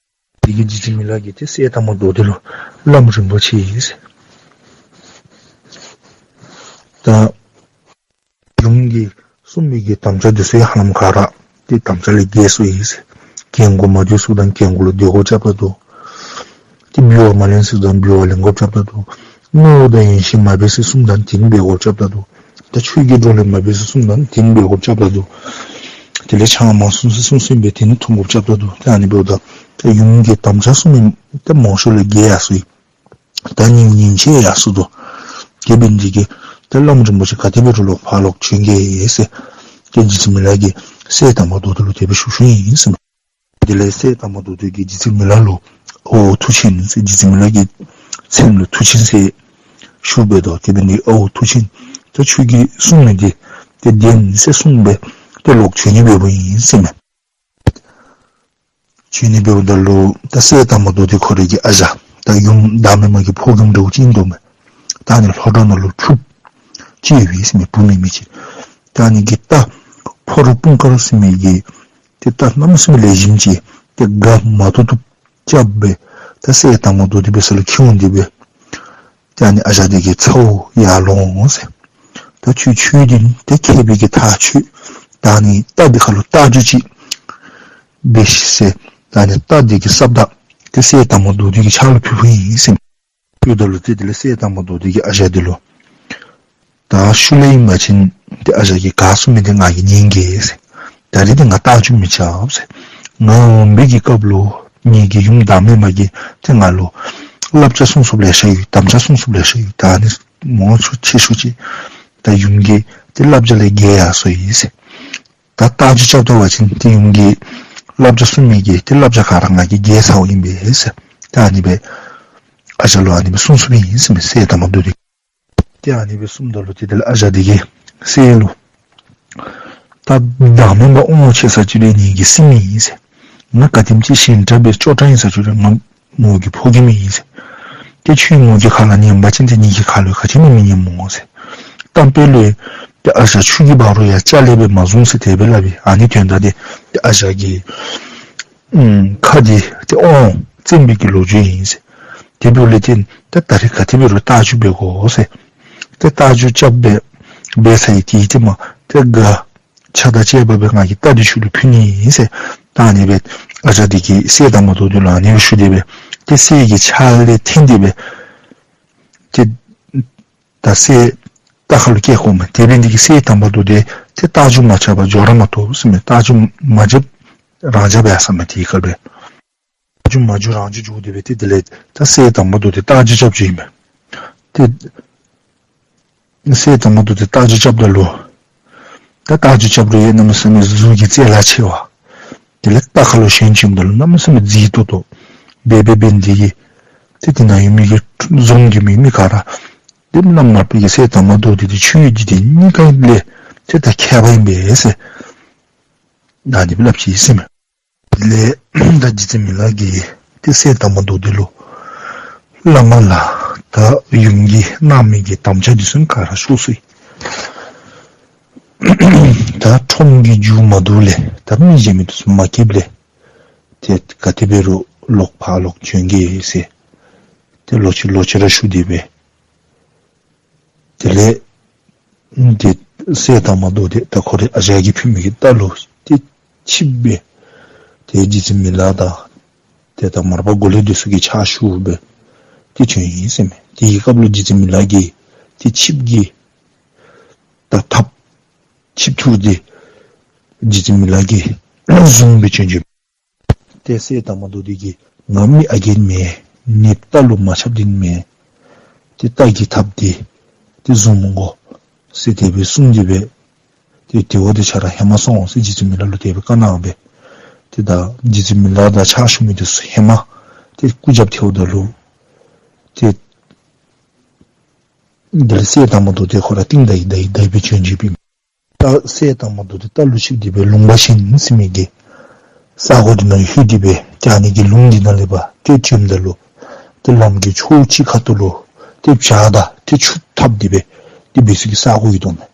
དེ་གི་རྗེ་བཙུན་མི་ལ་གིས་ཏེ་སྲས་དར་མ་མདོ་སྡེ་ལུ་བླམ་རིན་པོ་ཆེ་ཡིས་ཟེར། ད་ཡུམ་གྱིས་གསུངས་མི་གི་དམ་བཅའ་འདི་ཚུ་ཡང་ཧ་ལམ་ག་ར་ཏེ་དམ་བཅའ་ལས་འགལ་སོ་ཡི་ཟེར། གྱལ་འགོ་མ་སྡོད་ཚུགསཔ་ད་གྱལ་འགོ་ལུ་སྡོད་དགོཔ་རྐྱབ་ད་དོ། ཏེ་འབུལ་བ་མ་ལེན་ཚུགསཔ་ད་འབུལ་བ་ལེན་དགོཔ་རྐྱབ་ད་དོ། རྔོག་དང་ཡོན་བཤེས་མ་འབད་ཟེར་གསུངསམ་ད་དེ་ནི་འབད་དགོཔ་རྐྱབ་ད་དོ། ད་ཆོས་ཀྱི་བགྲོ་གླེང་མ་འབད་ཟེར་གསུངསམ་ད་དེ་ནི་འབད་དགོཔ་རྐྱབ་ད་དོ། དེ་ལས་ཆང་མ་འཐུང་ཟེར་གསུངས་གསུངསམ་ད་དེ་ནི་འཐུང་དགོཔ་རྐྱབ་ད་དོ། ཏེ་ཨ་ནི་འབདཝ་ད་ད་ཡུམ་གྱིས་དམ་བཅའ་གསུངས་མི་ད་མང་ཤོས་ལས་འགལ་ཡར་སོ་ཡི། ད་ཉིན་ཉིན་ཕྱེད་ཡར་སོ་དོ། དེ་འབད་ནི་འདི་གིས་ད་བླམ་རིན་པོ་ཆེ་ག་དེ་འབད་རུང་ལོག་ཕར་ལོག་བྱོན་གེ་ཟེར་ཏེ་རྗེ་བཙུན་མི་ལ་གིས་སྲས་དར་མ་མདོ་སྡེ་ལུ་དེ་སྦེ་ཞུ་ཞུཝ་ཨིན་ཟེར་མས། དེ་ལས་སྲས་དར་མ་མདོ་སྡེ་གིས་རྗེ་བཙུན་མི་ལ་ལུ་ཨོ་མཐུ་ཆེན་ཟེར་རྗེ་བཙུན་མི་ལ་གི་མཚན་ལུ་མཐུ་ཆེན་ཟེར་ཞུ་འབད་དོ། དེ་འབད་ནི་ཨོ་མཐུ་ཆེན་ད་ཁྱོད་ཀྱིས་གསུངས་མི་འདི་ཏེ་བདེན་ཟེར་གསུངས་སྦེ་ཏེ་ལོག་བྱོན་ནི་འབདཝ་ཨིན་ཟེར་མས། བྱོན་ནི་འབདཝ་ད་ལུ་ད་སྲས་དར་མ་མདོ་སྡེ་ཁོ་རའི་གི་ཨ་ཞང་ད་ཡུམ་བདག་མེད་མ་གི་ཕོ་རྒནམ་འདྲཝ་ཅིག་ཨིན་དོ་མས། ད་ཨ་ནི་ལྷོ་བྲག་ནང་ལུ་ཕྱུགཔོ་ཅིག་ཡོད་ཟེར་མས། བུ་མེད་མི་ཅིག། ད་ཨ་ནི་གི་རྟ་ཕོ་རོག་སྤུངས་དཀར་ཟེར་མི་གི་ཏེ་རྟ་གནམ་མེད་ས་མེད་ལེགས་ཤོམ་ཅིག་ཏེ་སྒ་མ་བཏུབ་བཏུབ་རྐྱབ་སྦེ་ད་སྲས་དར་མ་མདོ་སྡེ་འབད་ས་ལུ་འཁྱིད་འོང་སྟེ་སྦེ་ད་ཨ་ནི་ཨ་ཞང་འདི་གིས་ཚ་བོ་ཡར་ལོངས་ཟེར། ད་ཁྱོད་ཁྱོད་འདི་ནི་ཏེ་མཁས་པའི་གི་ཐག་ཆོད། ད་ཨ་ནི་རྟ་འདི་ཁ་ལུ་རྟ་རྒྱུག་ཅིག་འབད་ཤིག་ཟེར། ད་ཨ་ནི་རྟ་འདི་གི་ས་བདག་ཏེ་སྲས་དར་མ་མདོ་སྡེ་གི་ཕྱག་ལུ་ཕུལ་ཕུལཝ་ཨིན་ཟེར། ཕུལཝ་ད་ལུ་ཏེ་དེ་ལས་སྲས་དར་མ་མདོ་སྡེ་གིས་ཨ་ཞང་འདི་ལུ་ད་ཤུལ་ལས་ཨིན་པ་ཅིན་ཏེ་ཨ་ཞང་གིས་ག་གསུངས་མི་འདི་ང་གིས་ཉན་གེ་ཟེར། ད་རིས་འདི་ང་རྟ་རྒྱུག་མི་རྐྱབ་ཟེར། ང་འོང་བའི་གི་སྐབས་ལུ་ངེ་གི་ཡུམ་བདག་མེད་མ་གིས་ཏེ་ང་ལུ་བསླབ་བྱ་གསུང་སྲོལ་ལེ་ཤ་ཡོད། དམ་བཅའ་གསུང་སྲོལ་ལེ་ཤ་ཡོད། ད་ཨ་ནི་མང་ཆེ་ཤོས་ཅིག་ད་ཡུམ་གྱི་ཏེ་བསླབ་བྱ་ལས་འགལ་ཡར་སོ་ཡི་ཟེར། ད་རྟ་རྒྱུག་རྐྱབ་ད་པ་ཅིན་ཏེ་ཡུམ་གྱི་བསླབ་བྱ་གསུང་མི་གི་ཏེ་བསླབ་བྱ་ག་ར་ང་གིས་འགལ་ཚརཝ་ཨིན་པས་ཟེར། ད་ཨ་ནི་སྦེ་ཨ་ཞང་ལུ་ཨ་ནི་སྦེ་གསུངས་གསུངསམ་ཨིན་ཟེར་མས། སྲས་དར་མ་མདོ་སྡེ་ཏེ་ཨ་ནི་སྦེ་གསུངམ་ད་ལུ་ཏེ་དེ་ལས་ཨ་ཞང་འདི་གིས་སྲས་ལུ་ད་བདག་མེད་མ་དབང་ཆེ་ས་ཅིག་ར་ངེ་གི་སྲིངམོ་ཨིན་ཟེར། ང་ག་དེམ་ཅིག་ཞན་དྲགས་སྦེ་སྐྱོ་དྲགས་ཨིན་ས་ཅིག་ར་ང་མོ་གི་ཕོ་རྒནམ་ཨིན་ཟེར། ཏེ་ཁྱོད་མོ་གི་ཁ་ལུ་ཉན་པ་ཅིན་ཏེ་ངེ་གི་ཁ་ལུ་ག་ཅི་མི་མི་ཉན་སྨོ་ཟེར། གཏམ་དཔེ་ལུ་ཏེ་ཨ་ཞང་ཆུ་གི་བ་རོ་ཡང་ཅ་ལ་སྦེ་མ་བཟུང་ཟེར་དེ་སྦེ་སླབ་ཨིན། ཨ་ནི་དོན་དག་འདི་ཏེ་ཨ་ཞང་གི་ཨུམ་ཁ་འདི་ཏེ་དབང་བཙན་པའི་གི་ལོ་རྒྱུས་ཨིན་ཟེར། དེ་འབདཝ་ལས་བརྟེན་ཏེ་ད་རིས་ག་དེ་འབད་རུང་རྟ་རྒྱུག་འབད་དགོ་ཟེར། ཏེ་རྟ་རྒྱུག་རྐྱབ་སྦེ་འབད་ཚར་ཡི། དེའི་རྟིང་མ་ཏེ་སྒ་ཆ་དང་བཅས་པ་སྦེ་ང་གིས་རྟ་འདི་ཁྱོད་ལུ་ཕུལ་ནི་ཨིན་ཟེར། ད་ཨ་ནི་སྦེ་ཨ་ཞང་འདི་གིས་སྲས་དར་མ་མདོ་སྡེ་ལུ་ཨ་ནི་སྦེ་ཞུ་སྟེ་སྦེ་ཏེ་སྲས་ཀྱི་ཕྱག་ལས་འཐེན་ཏེ་སྦེ་ཏེ་ད་སྲས་རྟ་ཁ་ལུ་བཀལ་དགོ་མས། དེ་འབད་ནི་འདི་གིས་སྲས་དར་མ་མདོ་སྡེ་ཏེ་རྟ་རྒྱུག་མ་རྐྱབ་པར་འགྱོ་ར་མ་བཏུབ་ཟེར་མས། རྟ་རྒྱུག་མ་རྐྱབ་རང་འཇགས་འབད་ཡར་སོ་མས། དེའི་སྐབས་སྦེ་རྟ་རྒྱུག་མ་རྒྱུག་རང་འཇགས་འགྱོ་སྟེ་སྦེ་ཏེ་དེ་ལས་ད་སྲས་དར་མ་མདོ་སྡེ་རྟ་རྒྱུག་རྐྱབ་ཅི་ཨིན་མས། ཏེ་སྲས་དར་མ་མདོ་སྡེ་རྟ་རྒྱུག་རྐྱབ་ད་ལུ་ད་རྟ་རྒྱུག་རྐྱབ་རུང་ཡང་གནམ་མེད་ས་མེད་གཟུགས་ཀྱི་རྩལ་ལ་ཆེ་བ། དེ་ལས་རྟ་ཁ་ལུ་ཞོན་བྱོནམ་ད་ལུ་གནམ་མེད་ས་མེད་མཛེས་ཏོག་ཏོ་སྦེ་འབད་འབད་ནི་འདི་གིས་ཏེ་དེ་ནང་ཡོད་མི་གི་རྫོང་གི་མི་མི་ག་ར་ཏེ་བླམ་མར་པ་གིས་སྲས་དར་མ་མདོ་སྡེ་འདི་ཆོས་བརྒྱུད་འདི་གཉིས་ཀ་ལས་ཏེ་ད་མཁས་པ་ཨིན་པས་ཟེར་ད་ཨ་ནི་སྦེ་སླབ་ཅི་ཟེར་མས། དེ་ལས་ད་རྗེ་བཙུན་མི་ལ་གིས་ཏེ་སྲས་དར་མ་མདོ་སྡེ་ལུ་བླ་མ་ལགས་ད་ཡུམ་གྱིས་གནང་མི་གི་དམ་བཅའ་འདི་ཚུ་ག་ར་ཞུ་ཚར་ཡི། ད་ཁྲོམ་གྱི་མཇུག་མ་བསྡུ་ལས་ད་མི་གཞན་མི་འདི་ཚུ་མ་སྐྱེལ་ལས་ཏེ་ག་དེ་འབད་རུང་ལོག་ཕར་ལོག་བྱོན་གེ་ཟེར། ཏེ་ལོག་ཅི་ལོག་ཅི་ར་ཞུ་སྟེ་སྦེ། དེ་ལས་ཏེ་སྲས་དར་མ་མདོ་སྡེ་ད་ཁོ་རའི་ཨ་ཞང་གིས་ཕུལ་མི་གི་རྟ་ལུ་ཏེ་ཆིབས་སྦེ། ཏེ་རྗེ་བཙུན་མི་ལ་དང་ཏེ་ད་མར་པ་མགོ་ལེགས་འདི་ཚུ་གིས་ཕྱག་ཞུ་སྦེ་ཏེ་བྱོན་ཡི་ཟེར་མས། དེའི་སྐབས་ལུ་རྗེ་བཙུན་མི་ལ་གིས་ཏེ་ཆིབས་ཀྱི་ད་ཐགཔ་ཆིབས་ཐུར་འདི་རྗེ་བཙུན་མི་ལ་གིས་བཟུང་སྦེ་བྱོན་བྱོནམ། ཏེ་སྲས་དར་མ་མདོ་སྡེ་གིས་ང་མི་ཨ་རྒས་མེན། ངེའི་རྟ་ལུ་མ་ཆགསཔ་འདི་མེན། ཏེ་རྟ་གི་ཐགཔ་འདི་ཏེ་བཟུང་མི་དགོ་ཟེར་དེ་སྦེ་གསུངས་ཏེ་སྦེ། ཏེ་དེ་འབདཝ་ད་ཁྱོད་ར་ཧེ་མ་སོང་ཟེར་རྗེ་བཙུན་མི་ལ་ལུ་དེ་སྦེ་བཀའ་གནང་སྦེ། ཏེ་ད་རྗེ་བཙུན་མི་ལ་དང་ཕྱག་ཞུ་མི་འདི་ཚུ་ཧེ་མ་ཏེ་སྐུ་རྒྱབ་ཐལཝ་ད་ལུ་ཏེ་དེ་ལས་སྲས་དར་མ་མདོ་སྡེ་ཁོ་ར་རྟིང་བདའ་ཡི་བདའ་ཡི་བདའ་ཡི་སྦེ་བྱོན་བྱོནམ་ཨིན། ད་སྲས་དར་མ་མདོ་སྡེ་རྟ་ལུ་ཆིབས་ཏེ་སྦེ་ལུང་པ་གཞན་ཟེར་མི་གི་ས་གོ་འདི་ནང་ལྷོད་དེ་སྦེ་ཏེ་ཨ་ནི་གི་ལུང་འདི་ནང་ལས་ཕར་ཏེ་བྱོནམ་ད་ལུ་ཏེ་ལམ་གྱི་ཕྱོགས་གཅིག་ཁ་ཐུག་ལུ་ཏེ་བྱག་དང་ཏེ་ཆུ་འཐབ་སྟེ་སྦེ་ཏེ་འབད་སའི་གི་ས་གོ་ཡོད་དོ་མས།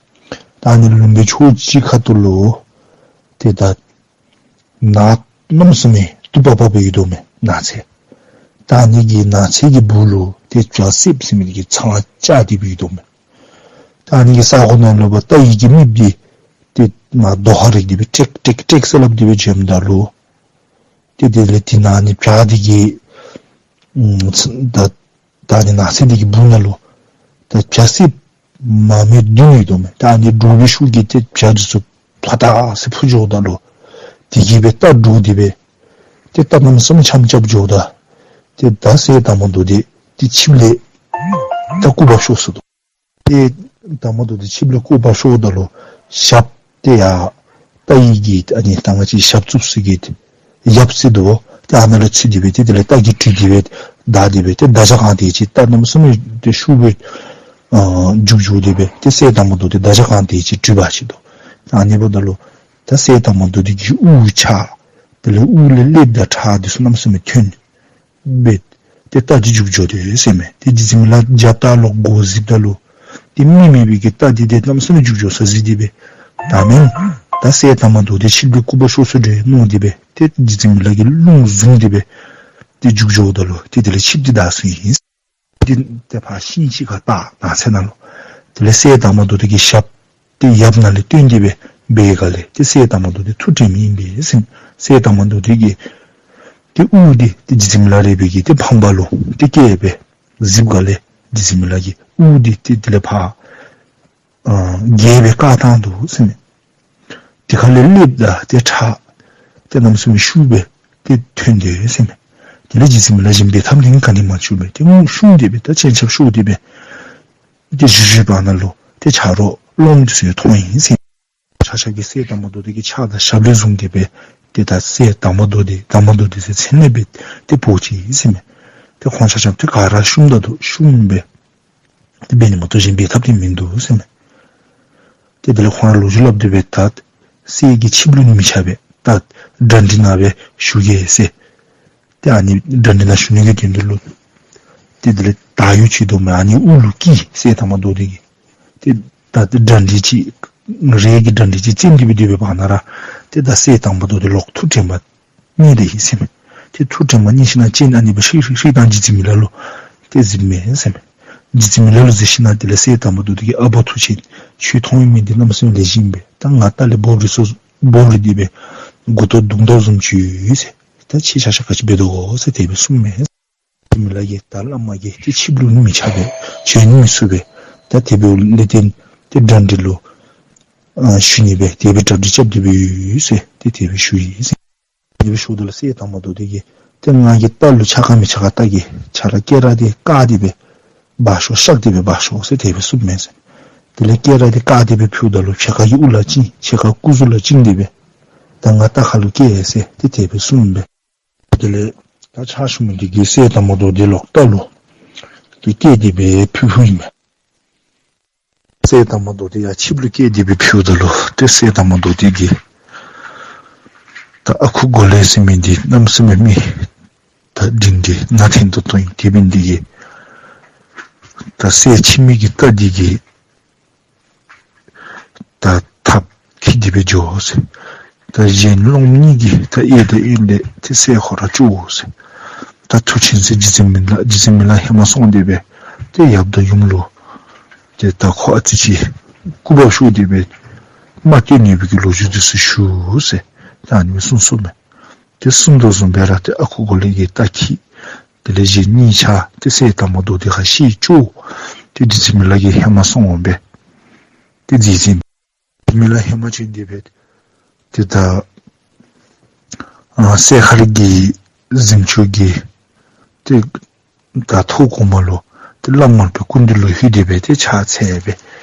ད་ཨ་ནི་ལུང་པའི་ཕྱོགས་གཅིག་ཁ་ཐུག་ལུ་ཏེ་ད་ནགས་གནམ་མེད་ས་མེད་སྟུག་པག་པ་སྦེ་ཡོད་དོ་མས་ནགས་ཚལ། ད་ཨ་ནི་གི་ནགས་ཚལ་གྱི་སྦུག་ལུ་ཏེ་བྱ་སྲིབ་ཟེར་མི་འདི་གིས་ཚང་བཅའ་སྟེ་སྦེ་ཡོད་དོ་མས། ད་ཨ་ནི་གི་ས་གོ་ནང་ལུ་ཕར་རྟ་ཡི་གི་རྨིགཔ་འདི་ཏེ་མར་རྡོ་ཁར་རེག་སྟེ་སྦེ་ཀྲེག་ཀྲེག་ཀྲེག་ཟེར་སླབ་སྟེ་སྦེ་བྱོནམ་ད་ལུ་ཏེ་དེ་ལས་དེ་ནང་ཨ་ནི་བྱག་འདི་གི་ཨམ་ཚ་ད་ད་ཨ་ནི་ནགས་ཚལ་འདི་གི་སྦུག་ནང་ལུ་ད་བྱ་སྲིབ་མ་རྨོས་བདུན་ཡོད་དོ་མས། ད་ཨ་ནི་འདྲོག་པའི་ཤུགས་ཀྱིས་ཏེ་བྱ་འདི་ཚུ་ཕ་ཏག་ཟེར་འཕུར་འགྱོཝ་ད་ལུ་དེ་གིས་སྦེ་རྟ་འདྲོག་སྟེ་སྦེ་ཏེ་རྟ་གནམ་མེད་ས་མེད་འཆམ་རྐྱབ་འགྱོཝ་ད་ཏེ་ད་སྲས་དར་མ་མདོ་སྡེ་འདི་ཆིབས་ལས་ད་སྐུ་བབས་ཤོར་སོ་དོ། ཏེ་དར་མ་མདོ་སྡེ་ཆིབས་ལས་སྐུ་བབས་ཤོརཝ་ད་ལུ་ཞབས་ཏེ་ཡར་རྟ་ཡི་གི་ཨ་ནི་ད་ང་བཅས་ཞབས་བཙུགས་ས་གི་ཡབ་ཟེར་དོ་ཏེ་ཨ་ནཱ་ལུ་ཚུད་དེ་སྦེ་ཏེ་དེ་ལས་རྟ་གིས་དྲུད་དེ་སྦེ་བདའ་སྟེ་སྦེ་ཏེ་མདའ་རྒྱང་གང་དེ་ཅིག་རྟ་གནམ་མེད་ས་མེད་ཏེ་ཤུགས་སྦེ་ཨ་རྒྱུག་འགྱོ་སྟེ་སྦེ་ཏེ་སྲས་དར་མ་མདོ་སྡེ་མདའ་རྒྱང་གང་དེ་ཅིག་དྲུད་འབག་ཅི་དོ། ཨ་ནི་འབདཝ་ད་ལུ་ད་སྲས་དར་མ་མདོ་སྡེ་གི་དབུ་ཆག་དེ་ལས་དབུ་ལས་ཀླདཔ་དང་ཁྲག་འདི་ཚུ་གནམ་མེད་ས་མེད་ཐོན་སྦེ་ཏེ་རྟ་འདི་རྒྱུག་འགྱོ་དོ་ཟེར་མས། ཏེ་རྗེ་བཙུན་མི་ལ་རྒྱབ་ལྟག་ལོག་མགོ་གཟིགསཔ་ད་ལུ་ཏེ་མི་མེད་པའི་གི་རྟ་འདི་ཏེ་གནམ་མེད་ས་མེད་རྒྱུག་འགྱོ་ས་གཟིགས་ཏེ་སྦེ་ད་མེན་ད་སྲས་དར་མ་མདོ་སྡེ་ཆིབས་ལས་སྐུ་བབས་ཤོར་སོ་འདྲས་མནོ་སྟེ་སྦེ་ཏེ་རྗེ་བཙུན་མི་ལ་གིས་རླུང་བཟུང་སྟེ་སྦེ་ཏེ་རྒྱུག་འགྱོཝ་ད་ལུ་ཏེ་དེ་ལས་ཆིབས་འདི་བདའ་སོ་ཡི། ཏེ་ཏེ་ཕར་ཤིང་ཅིག་ཁར་བཏགས་ནགས་ཚལ་ནང་ལུ། དེ་ལས་སྲས་དར་མ་མདོ་སྡེ་གི་ཞབས་ཏེ་ཡབ་ནང་ལས་བཏོན་ཏེ་སྦེ་འབད་བའི་སྒང་ལས་ཏེ་སྲས་དར་མ་མདོ་སྡེ་ཐུགས་དྲན་མི་ཨིན་པས་ཟེར། སྲས་དར་མ་མདོ་སྡེ་གི་ཏེ་དབུ་འདི་ཏེ་རྗེ་བཙུན་མི་ལ་རས་པའི་གི་ཏེ་ཕང་པ་ལུ་ཏེ་བཀལ་སྦེ་གཟིགསཔ་སྒང་ལས་རྗེ་བཙུན་མི་ལ་གིས་དབུ་འདི་ཏེ་དེ་ལས་ཕར་ཨ་བརྒྱལ་སྦེ་བཀག་བཏང་འདུག་ཟེར་མས། དེ་ཁ་ལས་ཀླདཔ་དང་ཏེ་ཁྲག་ཏེ་གནམ་མེད་ས་མེད་ཤུགས་སྦེ་ཏེ་ཐོན་དོ་ཟེར་མས། དེ་ལས་རྗེ་བཙུན་མི་ལ་གཞན་འབད་ཐབས་འདི་ག་ནི་མ་བྱུང་སྦེ་ཏེ་ངུ་བཤུམ་སྟེ་སྦེ་ད་སྤྱན་ཆབ་ཤོར་ཏེ་སྦེ་ཏེ་བཞུགས་བཞུགས་པ་ནང་ལུ་ཏེ་ཆ་རོགས་སློབམ་འདི་ཚུ་ཡང་མཐོང་ཡི་ཟེར། ཆ་ཁྱབ་ཀྱིས་སྲས་དར་མ་མདོ་སྡེ་གི་ཕྱག་དང་ཞབས་ལས་བཟུང་སྟེ་སྦེ་ཏེ་ད་སྲས་དར་མ་མདོ་སྡེ་དར་མ་མདོ་སྡེ་ཟེར་མཚན་ནས་སྦེ་ཏེ་འབོ་ཅི་ཟེར་མས། ཏེ་ཁོང་ཆ་ཁྱབ་ཏེ་ག་ར་བཤུམ་ད་འདུག། བཤུམ་སྦེ་ཏེ་འབད་ནི་མ་གཏོགས་གཞན་འབད་ཐབས་འདི་མིན་འདུག་ཟེར་མས། ཏེ་དེ་ལས་ཁོང་ར་ལོ་རྒྱུས་སླབ་སྟེ་སྦེ་ད་སྲས་ཀྱི་ཆིབས་ལུ་ནི་མི་ཆགས་པས། ད་གྲ་སྒྲིག་ནང་སྦེ་བཞུགས་གེ་ཟེར། ཏེ་ཨ་ནི་གྲ་སྒྲིག་ནང་བཞུགས་ནི་གི་དོན་དུ་ལུ་ཏེ་དེ་ལས་དར་ཡོལ་ཅིག་འདུག་མས། ཨ་ནི་དབུ་ལུ་བཀལ། སྲས་དར་མ་མདོ་སྡེ་གིས་ཏེ་ད་ཏེ་གྲ་སྒྲིག་ཅིག་རས་ཀྱི་གྲ་སྒྲིག་ཅིག་བཙེམས་ཏེ་སྦེ་སྡོད་པའི་བར་ན་ར་ཏེ་ད་སྲས་དར་མ་མདོ་སྡེ་ལོག་ཐུགས་དྲན་པ་རྙེད་དེ་ཡི་ཟེར་མས། ཏེ་ཐུགས་དྲན་པ་རྙེད་ཞིནམ་ལས་སྤྱན་ཨ་ནི་སྦེ་ཧྲིག་ཧྲིག་ཧྲིག་བཏང་རྗེ་བཙུན་མི་ལ་ལུ་ཏེ་གཟིགསཔ་མས་ཟེར་མས། རྗེ་བཙུན་མི་ལ་ལུ་གཟིགས་ཞིནམ་ལས་དེ་ལས་སྲས་དར་མ་མདོ་སྡེ་གིས་ཨ་པ་མཐུ་ཆེན་ཁྱོད་མཐོང་མི་འདི་གནམ་མེད་ས་མེད་ལེགས་ཤོམ་སྦེ་ད་ང་རྟ་ལས་བོར་རིལ་སོ་བོར་རིལ་ཏེ་སྦེ་མགུ་ཏོ་བརྡུང་དོ་བཟུམ་ཅིག་ཡོད་ཟེར། ད་ཁྱེད་ཆ་ཁྱབ་ག་ཅི་འབད་དོ་ཟེར་དེ་སྦེ་གསུངམ་མས། རྗེ་བཙུན་མི་ལ་གིས་ད་བླ་མ་གིས་ཏེ་ཆིབས་ལུ་ནི་མི་ཆགས་པས། བྱོན་ནི་མི་ཚུགས་པས། ད་དེ་འབདཝ་ལས་བརྟེན་ཏེ་གྲ་སྒྲིག་ལུ་ཨ་ཞུ་ནི་སྦེ་དེ་སྦེ་གྲ་སྒྲིག་རྐྱབ་སྟེ་སྦེ་ཡོད་ཟེར་ཏེ་དེ་སྦེ་ཞུ་ཡི་ཟེར། དེ་སྦེ་ཞུཝ་ད་ལུ་སྲས་དར་མ་མདོ་སྡེ་གིས་ཏེ་ང་གི་རྟ་ལུ་ཆགས་ག་མི་ཆགས་ག་བལྟ་གེ། ཁྱོད་ར་སྐེ་རགས་འདི་བཀག་སྟེ་སྦེ་འབག་ཤོག། གཤགས་ཏེ་སྦེ་འབག་ཤོག་ཟེར་དེ་སྦེ་གསུངམ་མས་ཟེར། དེ་ལས་སྐེ་རགས་འདི་བཀག་སྟེ་སྦེ་ཕུལཝ་ད་ལུ་ཕྱེད་ཀ་གིས་དབུ་ལུ་བཅིངས། ཕྱེད་ཀ་སྐུ་གཟུགས་ལུ་བཅིངས་ཏེ་སྦེ་ད་ང་རྟ་ཁ་ལུ་བཀལ་ཟེར་ཏེ་དེ་སྦེ་གསུངམ་མས། དེ་ལས་ད་ཕྱག་ཞུ་མི་འདི་གིས་སྲས་དར་མ་མདོ་སྡེ་ལོག་རྟ་ལུ་ཏེ་བཀལ་ཏེ་སྦེ་ཕུལ་ཕུལཝ་ཨིན་མས། སྲས་དར་མ་མདོ་སྡེ་ཡར་ཆིབས་ལུ་བཀལ་ཏེ་སྦེ་ཕུལཝ་ད་ལུ་ཏེ་སྲས་དར་མ་མདོ་སྡེ་གིས་ད་ཨ་ཁུ་མགོ་ལེགས་ཟེར་མི་འདི་གནམ་མེད་ས་མེད་མི་ད་འབྲིང་གི་ན་འཐེན་ཏོག་ཏོ་ཨིན། དེ་འབད་ནི་འདི་གིས་ད་སྲས་ཁྱིམ་གྱི་རྟ་འདི་གིས་ད་ཐགཔ་འཁྱིད་དེ་སྦེ་འགྱོ་ཟེར། ད་གཞན་སློབམ་གཉིས་ཀྱིས་ད་གཡས་དང་གཡོན་ལས་ཏེ་སྲས་ཁོ་ར་སྐྱོབ་ཟེར། ད་མཐུ་ཆེན་ཟེར་རྗེ་བཙུན་མི་ལ་རྗེ་བཙུན་མི་ལ་ཧེ་མ་སོང་སྟེ་སྦེ་ཏེ་ཡབ་དང་ཡུམ་ལུ་ཏེ་ད་ཁོ་ཨ་ཙི་ཅིག་སྐུ་བབས་ཤོར་ཏེ་སྦེ་མ་བཏུལ་ནི་སྦེ་གི་ལོ་རྒྱུས་འདི་ཚུ་ཞུ་ཟེར་ད་ཨ་ནི་སྦེ་གསུངས་གསུངསམ་མས། ཏེ་གསུངས་དོ་བཟུམ་སྦེ་ར་ཏེ་ཨ་ཁུ་གོ་ལེ་གིས་རྟ་འཁྱིད། དེ་ལས་གཞན་གཉིས་ཆ་ཏེ་སྲས་དར་མ་མདོ་སྡེ་ཁར་གཤེགས་བཅུག། ཏེ་རྗེ་བཙུན་མི་ལ་གིས་ཧེ་མ་སོང་འོང་སྦེ་ཏེ་རྗེ་བཙུན་མི་ལ་ཧེ་མ་བྱོན་ཏེ་སྦེ་ཏེ་ད་ཨ་སྲས་མཁར་གྱི་གཟིམ་ཅུང་གི་ཏེ་ད་ཐོག་གོང་མ་ལུ་ཏེ་བླམ་མར་པའི་སྐུ་མདུན་ལུ་ལྷོད་དེ་སྦེ་ཏེ་ཕྱག་འཚལ་སྦེ་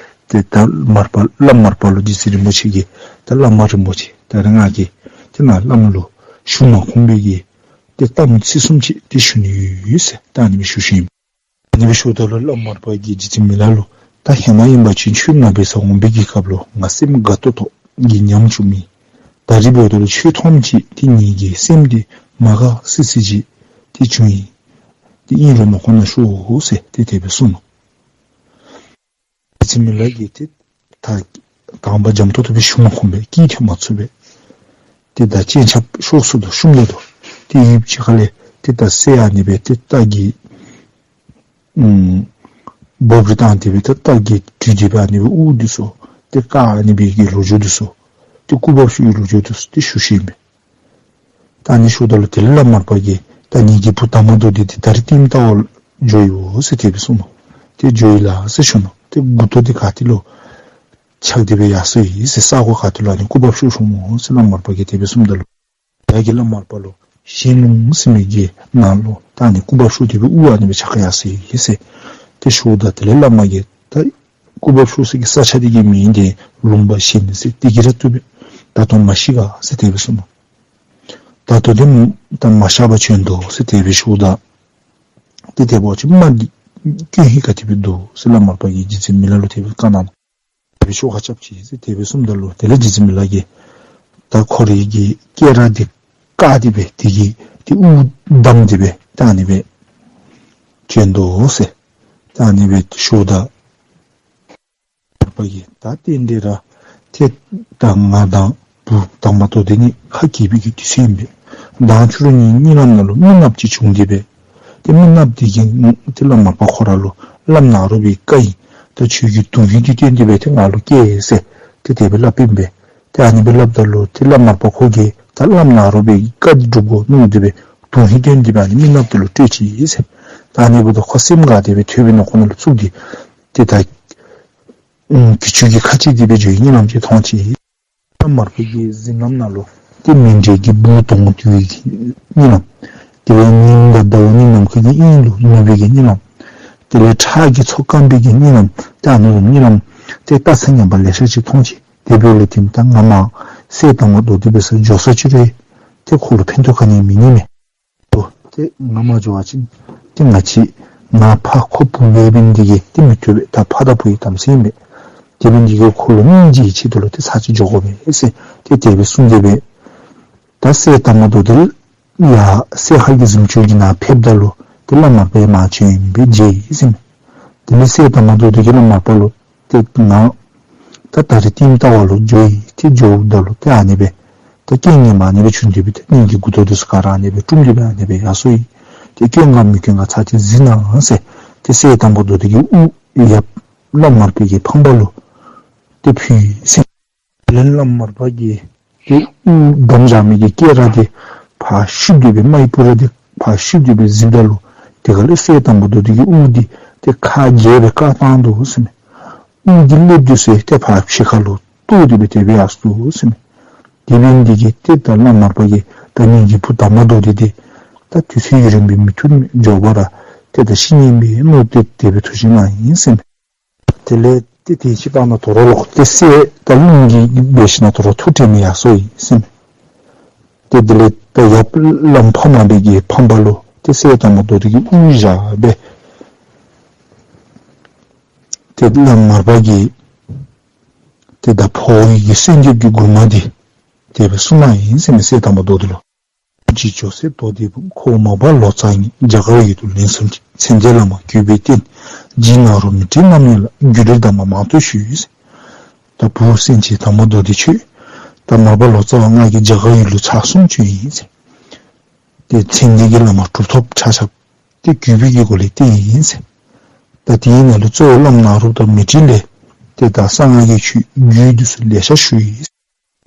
ཏེ་ད་མར་པ་བླམ་མར་པ་ལུ་རྗེ་བཙུན་རིན་པོ་ཆེ་གིས་ད་བླ་མ་རིན་པོ་ཆེ་ད་རེས་ང་གིས་ཏེ་ནཱ་བླམ་ལུ་ཞུ་མ་ཁོམ་པའི་གི་ཏེ་གཏམ་ཚིག་གསུམ་ཅིག་ཏེ་ཞུ་ནི་ཡོད་ཟེར་ད་ཨ་ནི་སྦེ་ཞུ་ཞུཝ་ཨིན། ཨ་ནི་སྦེ་ཞུཝ་ད་ལུ་བླམ་མར་པ་གིས་རྗེ་བཙུན་མི་ལ་ལུ་ད་ཧེ་མ་ཨིན་པ་ཅིན་ཁྱོད་ང་འབད་སར་འོང་པའི་གི་སྐབས་ལུ་ང་སེམས་དགའ་ཏོག་ཏོ་གི་ཉམས་བྱུང་མི། ད་རིས་འབདཝ་ད་ལུ་ཁྱོད་མཐོངམ་ཅིག་ཏེ་ངེ་གི་སེམས་འདི་མ་དགའ་སི་སི་ཅིག་ཏེ་བྱུང་ཡི། ཏེ་ཨིན་རུང་མ་ཁོ་ན་ཤོག་ཟེར་ཏེ་དེ་སྦེ་གསུངས་ནུག། རྗེ་བཙུན་མི་ལ་གིས་ཏེ་ད་དང་པ་འཇམ་ཏོང་ཏོ་སྦེ་ཞུ་མ་ཁོམ་པས། སྐད་ཐོན་མ་ཚུགས་པས། ཏེ་ད་སྤྱན་ཆབ་ཤོར་སོ་དོ་བཤུམས་ད་དོ། ཏེ་ཡུདཔ་ཅིག་ཁ་ལས་ཏེ་ད་སྲས་ཨ་ནི་སྦེ་ཏེ་རྟ་གི་ཨམ་འབོ་རིལ་བཏང་སྟེ་སྦེ་ཏེ་རྟ་གི་དྲུད་དེ་སྦེ་ཨ་ནི་སྦེ་དབུགས་འདི་ཚུ་ཏེ་བཀག་ཨ་ནི་སྦེ་གི་ལོ་རྒྱུས་འདི་ཚུ་ཏེ་སྐུ་བབས་ཤོར་བའི་ལོ་རྒྱུས་འདི་ཚུ་ཏེ་ཞུ་ཞུཝ་ཨིན་པས། ད་ཨ་ནི་ཞུཝ་ད་ལུ་དེ་ལས་བླམ་མར་པ་གིས་ད་ངེ་གི་བུ་དར་མ་མདོ་སྡེ་འདི་ད་རིས་ལྟདམོ་བལྟ་བར་འགྱོ་ཡི་འོ་ཟེར་དེ་སྦེ་གསུངས་ནུག། ཏེ་འགྱོ་ཡི་ལགས་ཟེར་ཞུ་ནུག། ཏེ་མགུ་ཏོ་འདི་ག་ཏེ་ལུ་ཆག་སྟེ་སྦེ་ཡར་སོ་ཡི་ཟེར། ས་གོ་ག་ཏེ་ལུ་ཨ་ནི་སྐུ་བབས་ཤོར་ཤོརཝ་སྨོ་ཟེར་བླམ་མར་པ་གིས་དེ་སྦེ་གསུངམ་ད་ལུ་ཡབ་ཀྱིས་བླམ་མར་པ་ལུ་ཞལ་ལུང་ཟེར་མི་གི་ནང་ལུ་ད་ཨ་ནི་སྐུ་བབས་ཤོར་ཏེ་སྦེ་དབུགས་ཨ་ནི་སྦེ་ཆག་ཡར་སོ་ཡི་ཟེར་ཏེ་ཞུཝ་ད་དེ་ལས་བླ་མ་གིས་ད་སྐུ་བབས་ཤོར་ས་གི་ས་ཆ་འདི་གི་མིང་འདི་ལུང་པ་གཞན་ཟེར་དེ་གིས་ར་བཏུབ་པས། ད་ལྟོ་མ་ཤི་ག་ཟེར་དེ་སྦེ་གསུངས་ནུག། ད་ལྟོ་འདི་ད་མ་གཤགས་པར་བྱོན་དོ་ཟེར་དེ་སྦེ་ཞུཝ་ད་ཏེ་དེ་འབད་བ་ཅིན་མ་འདི་སྐྱོན་ཧིང་ག་དེ་སྦེ་འདུག་ཟེར་བླམ་མར་པ་གིས་རྗེ་བཙུན་མི་ལ་ལུ་དེ་སྦེ་བཀའ་གནང་ནུག། དེ་སྦེ་ཤོག་ཁ་རྐྱབ་ཅི་ཟེར་དེ་སྦེ་གསུངམ་ད་ལུ་དེ་ལས་རྗེ་བཙུན་མི་ལ་གིས་ད་ཁོ་རའི་གི་སྐེ་རགས་འདི་བཀག་སྟེ་སྦེ་དེ་གིས་ཏེ་དབུགས་བསྡམས་ཏེ་སྦེ་ད་ཨ་ནི་སྦེ་བྱོན་དོ་ཟེར་ད་ཨ་ནི་སྦེ་ཞུཝ་ད་མར་པ་གིས་ད་རྟེན་འབྲེལ་ར་ཏེ་ད་ང་དང་བུ་དར་མ་མདོ་སྡེ་གཉིས་ཁ་གྱེས་པའི་གི་དུས་ཚོད་ཨིན་པས། མདང་ཕྱི་རུ་ངེའི་གཉིད་ལམ་ནང་ལུ་མི་ནགཔོ་ཅིག་བྱུང་སྟེ་སྦེ་ཏེ་མི་ནགཔོ་འདི་གིས་ཏེ་བླམ་མར་པ་ཁོ་ར་ལུ་བླམ་ནཱ་རོ་པའི་བཀའ་ཨིན། ད་ཁྱོད་ཀྱི་དོན་ཧིང་འདི་བཏོན་ཏེ་སྦེ་ཏེ་ང་ལུ་སྐྱེལ་ཟེར་ཏེ་དེ་སྦེ་སླབ་ཨིན་པས། ཏེ་ཨ་ནི་སྦེ་སླབ་ད་ལུ་ཏེ་བླམ་མར་པ་ཁོ་གིས་ད་བླམ་ནཱ་རོ་པའི་བཀའ་འདི་སྒྲུབ་དགོ་མནོ་སྟེ་སྦེ་དོན་ཧིང་བཏོན་ཏེ་སྦེ་ཨ་ནི་མི་ནགཔོ་འདི་ལུ་སྤྲོད་ཅི་ཟེར། ད་ཨ་ནི་འབདཝ་ད་ཁོ་སེམས་དགའ་སྟེ་སྦེ་ཐོད་པའི་ནང་ཁོག་ནང་ལུ་བཙུགས་ཏེ་ཏེ་ད་ཨམ་གྱི་ཅུང་གི་ཁ་ཕྱེ་སྟེ་སྦེ་འགྱོ་བའི་གཉིད་ལམ་ཅིག་མཐོང་ཅི། བླམ་མར་པ་གི་གཟིམ་ལམ་ནང་ལུ་ཏེ་མཎྜལ་གྱི་སྦུག་དོང་བརྡུང་བའི་གཉིད་ལམ། དེ་ལས་ཉིམ་དང་ཟླཝ་གཉིས་ནམ་མཁའ་གི་དབྱིངས་ལུ་ནུབ་པའི་གི་གཉིད་ལམ། དེ་ལས་ཁྲག་གི་མཚོ་སྐམ་པའི་གི་གཉིད་ལམ། ཏེ་ཨ་ནི་གཉིད་ལམ་ཏེ་ལྟ་ས་ངན་པ་ལེ་ཤ་ཅིག་མཐོང་ཅི། དེ་འབདཝ་ལས་ཏེ་ད་ང་མར་སྲས་དར་མ་མདོ་སྡེ་འབད་སར་འགྱོ་ས་ཅིག་རུང་ཏེ་ཁོ་ལུ་ཕན་ཐོགས་ག་ནི་མེད་ནི་མས། ཏེ་ང་མ་འགྱོ་བ་ཅིན་ཏེ་ང་བཅས་ང་ཕ་ཁོ་བུ་འབད་བའི་འདི་གིས་ཏེ་མི་བཏུབ་པས། ད་ཕ་དང་བུ་གི་དམ་ཚིག་ཨིན་པས། དེ་འབད་ནི་འདི་གིས་ཁོ་ལུ་སྙིང་རྗེའི་ཆེད་དུ་ལུ་ཏེ་ཚར་གཅིག་འགྱོ་དགོ་པས་ཟེར་ཏེ་དེ་སྦེ་གསུངས་ཏེ་སྦེ་ད་སྲས་དར་མ་མདོ་སྡེ་ཡར་སྲས་མཁར་གྱི་གཟིམ་ཅུང་གི་ནང་ཕེབས་ད་ལུ་ཏེ་བླམ་མར་པ་ཡང་མར་བྱོན་སྦེ་མཇལ་ཡི་ཟེར་མས། དེ་ལས་སྲས་དར་མ་མདོ་སྡེ་གིས་བླམ་མར་པ་ལུ་ཏེ་ང་ད་ད་རིས་ལྟདམོ་བལྟ་བར་ལུ་འགྱོ་ཡི། ཏེ་འགྱོཝ་ད་ལུ་ཏེ་ཨ་ནི་སྦེ་ད་རྐྱེན་ངན་པ་ཨ་ནི་སྦེ་བྱུང་སྟེ་སྦེ་ཏེ་ངེ་གི་མགུ་ཏོ་འདི་ཚུ་ག་ར་ཨ་ནི་སྦེ་བཀྲུམ་སྟེ་སྦེ་ཨ་ནི་སྦེ་ཡར་སོ་ཡི། ཏེ་སྐྱོན་ག་མི་སྐྱོན་ག་ཚར་གཅིག་གཟིགས་གནང་ཟེར་ཏེ་སྲས་དར་མ་མདོ་སྡེ་གིས་དབུགས་ཡར་བླམ་མར་པའི་གི་ཕང་པ་ལུ་ཏེ་ཕུལ་ཡི་ཟེར། དེ་ལས་བླམ་མར་པ་གིས་ཏེ་དབུགས་བསྡམས་བཞག་མི་གི་སྐེ་རགས་འདི་ཕར་བཤུབས་ཏེ་སྦེ་རྨ་ཡི་སྤུ་ར་འདི་ཕར་བཤུབས་ཏེ་སྦེ་གཟིགསཔ་ད་ལུ་དེ་ཁ་ལས་སྲས་དར་མ་མདོ་སྡེ་གི་དབུགས་འདི་ཏེ་ཁ་གྱེས་སྦེ་བཀག་བཏང་དོ་ཟེར་མས། དབུགས་འདི་ལེབ་འདི་ཚུ་ཏེ་ཕར་ཕྱི་ཁ་ལུ་གཏོར་ཏེ་སྦེ་དེ་སྦེ་ཡར་སོ་དོ་ཟེར་མས། དེ་འབད་ནི་འདི་གིས་ཏེ་ད་བླམ་མར་པ་གིས་ད་ངེ་གི་བུ་དར་མ་མདོ་སྡེ་འདི་ད་དུས་ཚོད་ཡུན་རིངམོ་སྦེ་མི་ཐུབ་མས། མགྱོགས་པ་ར་ཏེ་ད་ཤི་ནི་ཨིན་པས་མནོ་སྟེ་དེ་སྦེ་ཐུགས་བཞེད་གནང་ཡི་ཟེར་མས། དེ་ལས་ཏེ་དེ་ཅིག་བར་ན་དོ་རུང་ལོག་སྟེ་སྲས་ད་རླུང་གིས་འབད་ཞིནམ་དོ་རུང་ཐུགས་དྲན་མེད་ཡར་སོ་ཡི་ཟེར་མས། ཏེ་དེ་ལས་ད་ཡབ་བླམ་ཕ་མ་འབད་གི་ཕང་པ་ལུ་ཏེ་སྲས་དར་མ་མདོ་སྡེ་གི་དབུགས་བཞག་སྦེ་ཏེ་བླམ་མར་པ་གིས་ཏེ་ད་འཕོ་བའི་གི་གསོལ་འདེབས་ཀྱི་མགུར་མ་འདི་དེ་སྦེ་གསུངས་གནང་ཡི་ཟེར་མས། སྲས་དར་མ་མདོ་སྡེ་ལུ། རྗེ་ཇོ་སྲས་མདོ་སྡེ་འབུམ། ཁོ་བོ་མར་པ་ལོ་ཙཱ་ཡིན། རྒྱ་གར་ཡུལ་དུ་ལན་གསུམ་ཕྱིན། མཚན་ལྡན་བླ་མ་གུས་པས་བསྟེན། རྗེ་ནཱ་རོ་མི་ཏྲའི་རྣམ་གནས་ལ། རྒྱུད་ལས་གདམས་པ་མང་དུ་ཞུས། ད་བུ་སེང་ཆེན་དར་མ་མདོ་སྡེ་ཁྱོད་ད་མར་པ་ལོ་ཙཱ་བ་ང་གིས་རྒྱ་གར་ཡུལ་ལུ་ཚར་གསུམ་བྱོན་ཡི་ཟེར། ཏེ་མཚན་ལྡན་གྱི་བླ་མ་གྲུབ་ཐོབ་ཕྱག་ཞབས་ཏེ་བརྒྱུད་པའི་གི་སྒོ་ལས་བསྟེན་ཡི་ཟེར། ད་དེའི་ནང་ལུ་གཙོ་བོ་བླམ་ནཱ་རོ་པ་དང་མཻ་ཏྲི་ལས་ཏེ་ད་གསང་སྔགས་ཀྱི་ཆོས་རྒྱུད་འདི་ཚུ་ལེ་ཤ་ཞུ་ཡི་ཟེར།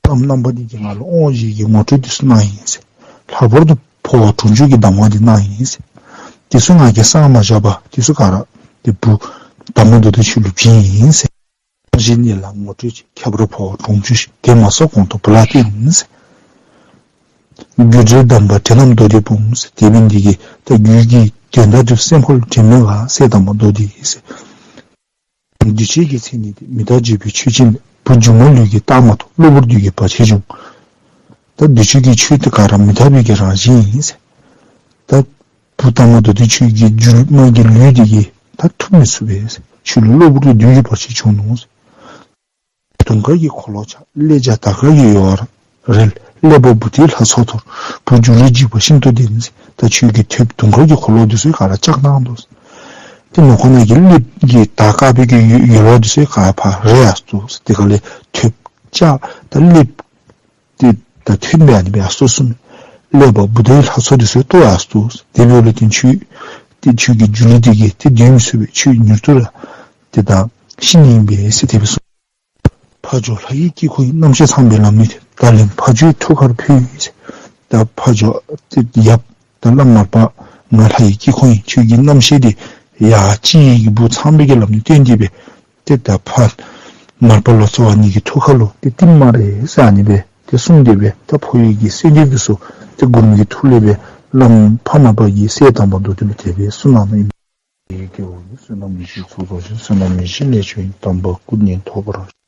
བླམ་རྣམ་པ་འདི་གིས་ང་ལུ་དབང་བཞི་གི་ངོ་སྤྲོད་འདི་ཚུ་གནང་ཡི་ཟེར། ལྷག་པར་དུ་འཕོ་བ་གྲོང་འཇུག་གི་གདམས་ངག་འདི་གནང་ཡི་ཟེར། དེ་ཚུ་ང་གིས་གསང་མ་བཞག་པར་དེ་ཚུ་ག་ར་ཏེ་བུ་དར་མ་མདོ་སྡེ་ཁྱོད་ལུ་བྱིན་ཡི་ཟེར། གཞི་ནས་ལ་ངོ་སྤྲོད་ཅིག། ཁྱད་པར་འཕོ་བ་གྲོང་འཇུག་ཞིག། དེ་མ་སོགས་གོང་དུ་བུ་ལ་བསྟན་ཟེར། སྒྱུ་འཕྲུལ་གདམས་པ་དྲན་རྣམ་མདོ་སྡེ་འབུམ་ཟེར། དེ་འབདན་འདི་གི་ད་རྒྱུད་ཀྱི་དོན་དག་འདི་སེམས་ཁ་ལུ་དྲན་མི་ལ་སྲས་དར་མ་མདོ་སྡེ་ཟེར། གདུལ་བྱའི་གི་མཚན་ཉིད་དེ་མི་རྟག་བརྗོད་པའི་ཆོས་ཅན། བུ་སྒྱུ་མ་ལུས་ཀྱིས་བཏགས་མ་ཐུབ། གློ་བུར་དུས་ཀྱི་བར་ཆད་བྱུང་། ད་གདུལ་བྱའི་གི་ཆོས་དེ་ག་ར་མི་རྟག་པའི་གི་རང་བཞིན་ཨིན་ཟེར། ད་བུ་དར་མ་མདོ་སྡེ་ཁྱོད་ཀྱི་སྒྱུ་མ་གི་ལུས་འདི་གིས་ད་ཐུབ་མི་ཚུགས་པས་ཟེར། ཁྱོད་ལུ་གློ་བུར་དུ་དུས་ཀྱི་བར་ཆད་བྱུང་ནུག་ཟེར། དུང་དཀར་གྱི་འཁོར་ལོ་ཆགས། ཀླད་རྒྱ་དར་དཀར་གྱི་ཡོལ་བ་རལ། ཀླད་པ་བུ་དེའི་ལྷ་ཚོགས་འཐོར། བུ་སྒྱུ་ལུས་འཇིགས་པ་ཤིན་ཏུ་ལྡན་ཟེར། ད་ཁྱོད་ཀྱི་ཐོདཔ་དུང་དཀར་གྱི་འཁོར་ལོ་འདི་ཚུ་ག་ར་བཅག་བཏང་ནུག་ཟེར། ཏེ་ནང་ཁོག་ནང་གི་ཀླད་ཀྱི་དར་དཀར་པོའི་གི་ཡོལ་ཡོལ་བ་འདི་ཚུ་ག་ར་ཕར་རལ་ཡར་སོ་ཟེར། དེ་ག་ལས་ཐོདཔ་བཅག། ད་ཀླད་པ་དེ་ད་ཐོདཔ་ཨ་ནི་སྦེ་ཡར་སོ་སོ་ནུག། ཀླད་པ་བུ་དར་གྱི་ལྷ་ཚོགས་འདི་ཚུ་འཐོར་ཡར་སོ་ཟེར། དེ་འབདཝ་ལས་ཏེ་ཁྱོད་ཏེ་ཁྱོད་ཀྱི་སྒྱུ་ལུས་འདི་གིས་ཏེ་སྡོད་མི་ཚུགས་པས། ཁྱོད་མྱུར་དུ་ར་ཏེ་ད་ཤི་ནི་ཨིན་པས་ཟེར་དེ་སྦེ་གསུངས། ཕ་ཇོ་ལྷ་ཡི་དཀྱིལ་འཁོར་ཡིན། རྣམ་ཤེས་ཚངས་པའི་ལམ་ནི་ཐོན། ད་ལན་ཕ་ཇོའི་ཐུགས་ཁར་ཕུལ་ཡི་ཟེར། ད་ཕ་ཇོ་ཏེ་ཡབ་ད་བླམ་མར་པ་ང་ལྷ་ཡི་དཀྱིལ་འཁོར་ཡིན། ཁྱོད་ཀྱི་རྣམ་ཤེས་འདི་ཡར་སྤྱི་ཡི་གི་བུ་ཚངས་པའི་གི་ལམ་ནི་བཏོན་ཏེ་སྦེ་ཏེ་ད་ཕ་མར་པ་ལོ་ཙཱ་བ་ཉིད་ཀྱི་ཐུགས་ཁ་ལུ་ཏེ་བསྟིམ་སྨ་རེ་ཟེར་ཨ་ནི་སྦེ་ཏེ་གསུངས་ཏེ་སྦེ་ད་འཕོ་བའི་གི་གསོལ་འདེབས་འདི་ཚུ་ཏེ་མགུར་མའི་གི་ཐོག་ལས་སྦེ་བླམ་ཕ་མར་པ་གིས་སྲས་དར་མ་མདོ་སྡེ་ལུ་དེ་སྦེ་གསུངས་གནང་ནུག་ཨིན། ཡི་གེ་འོ་བསོད་ནམས་ཡེ་ཤེས་ཚོགས་རྫོགས་ཤིང་། བསོད་ནམས་ཡེ་ཤེས་ལས་བྱུང་ཡི། དམ་པ་སྐུ་གཉིས་ཐོབ་པར་ཤོག།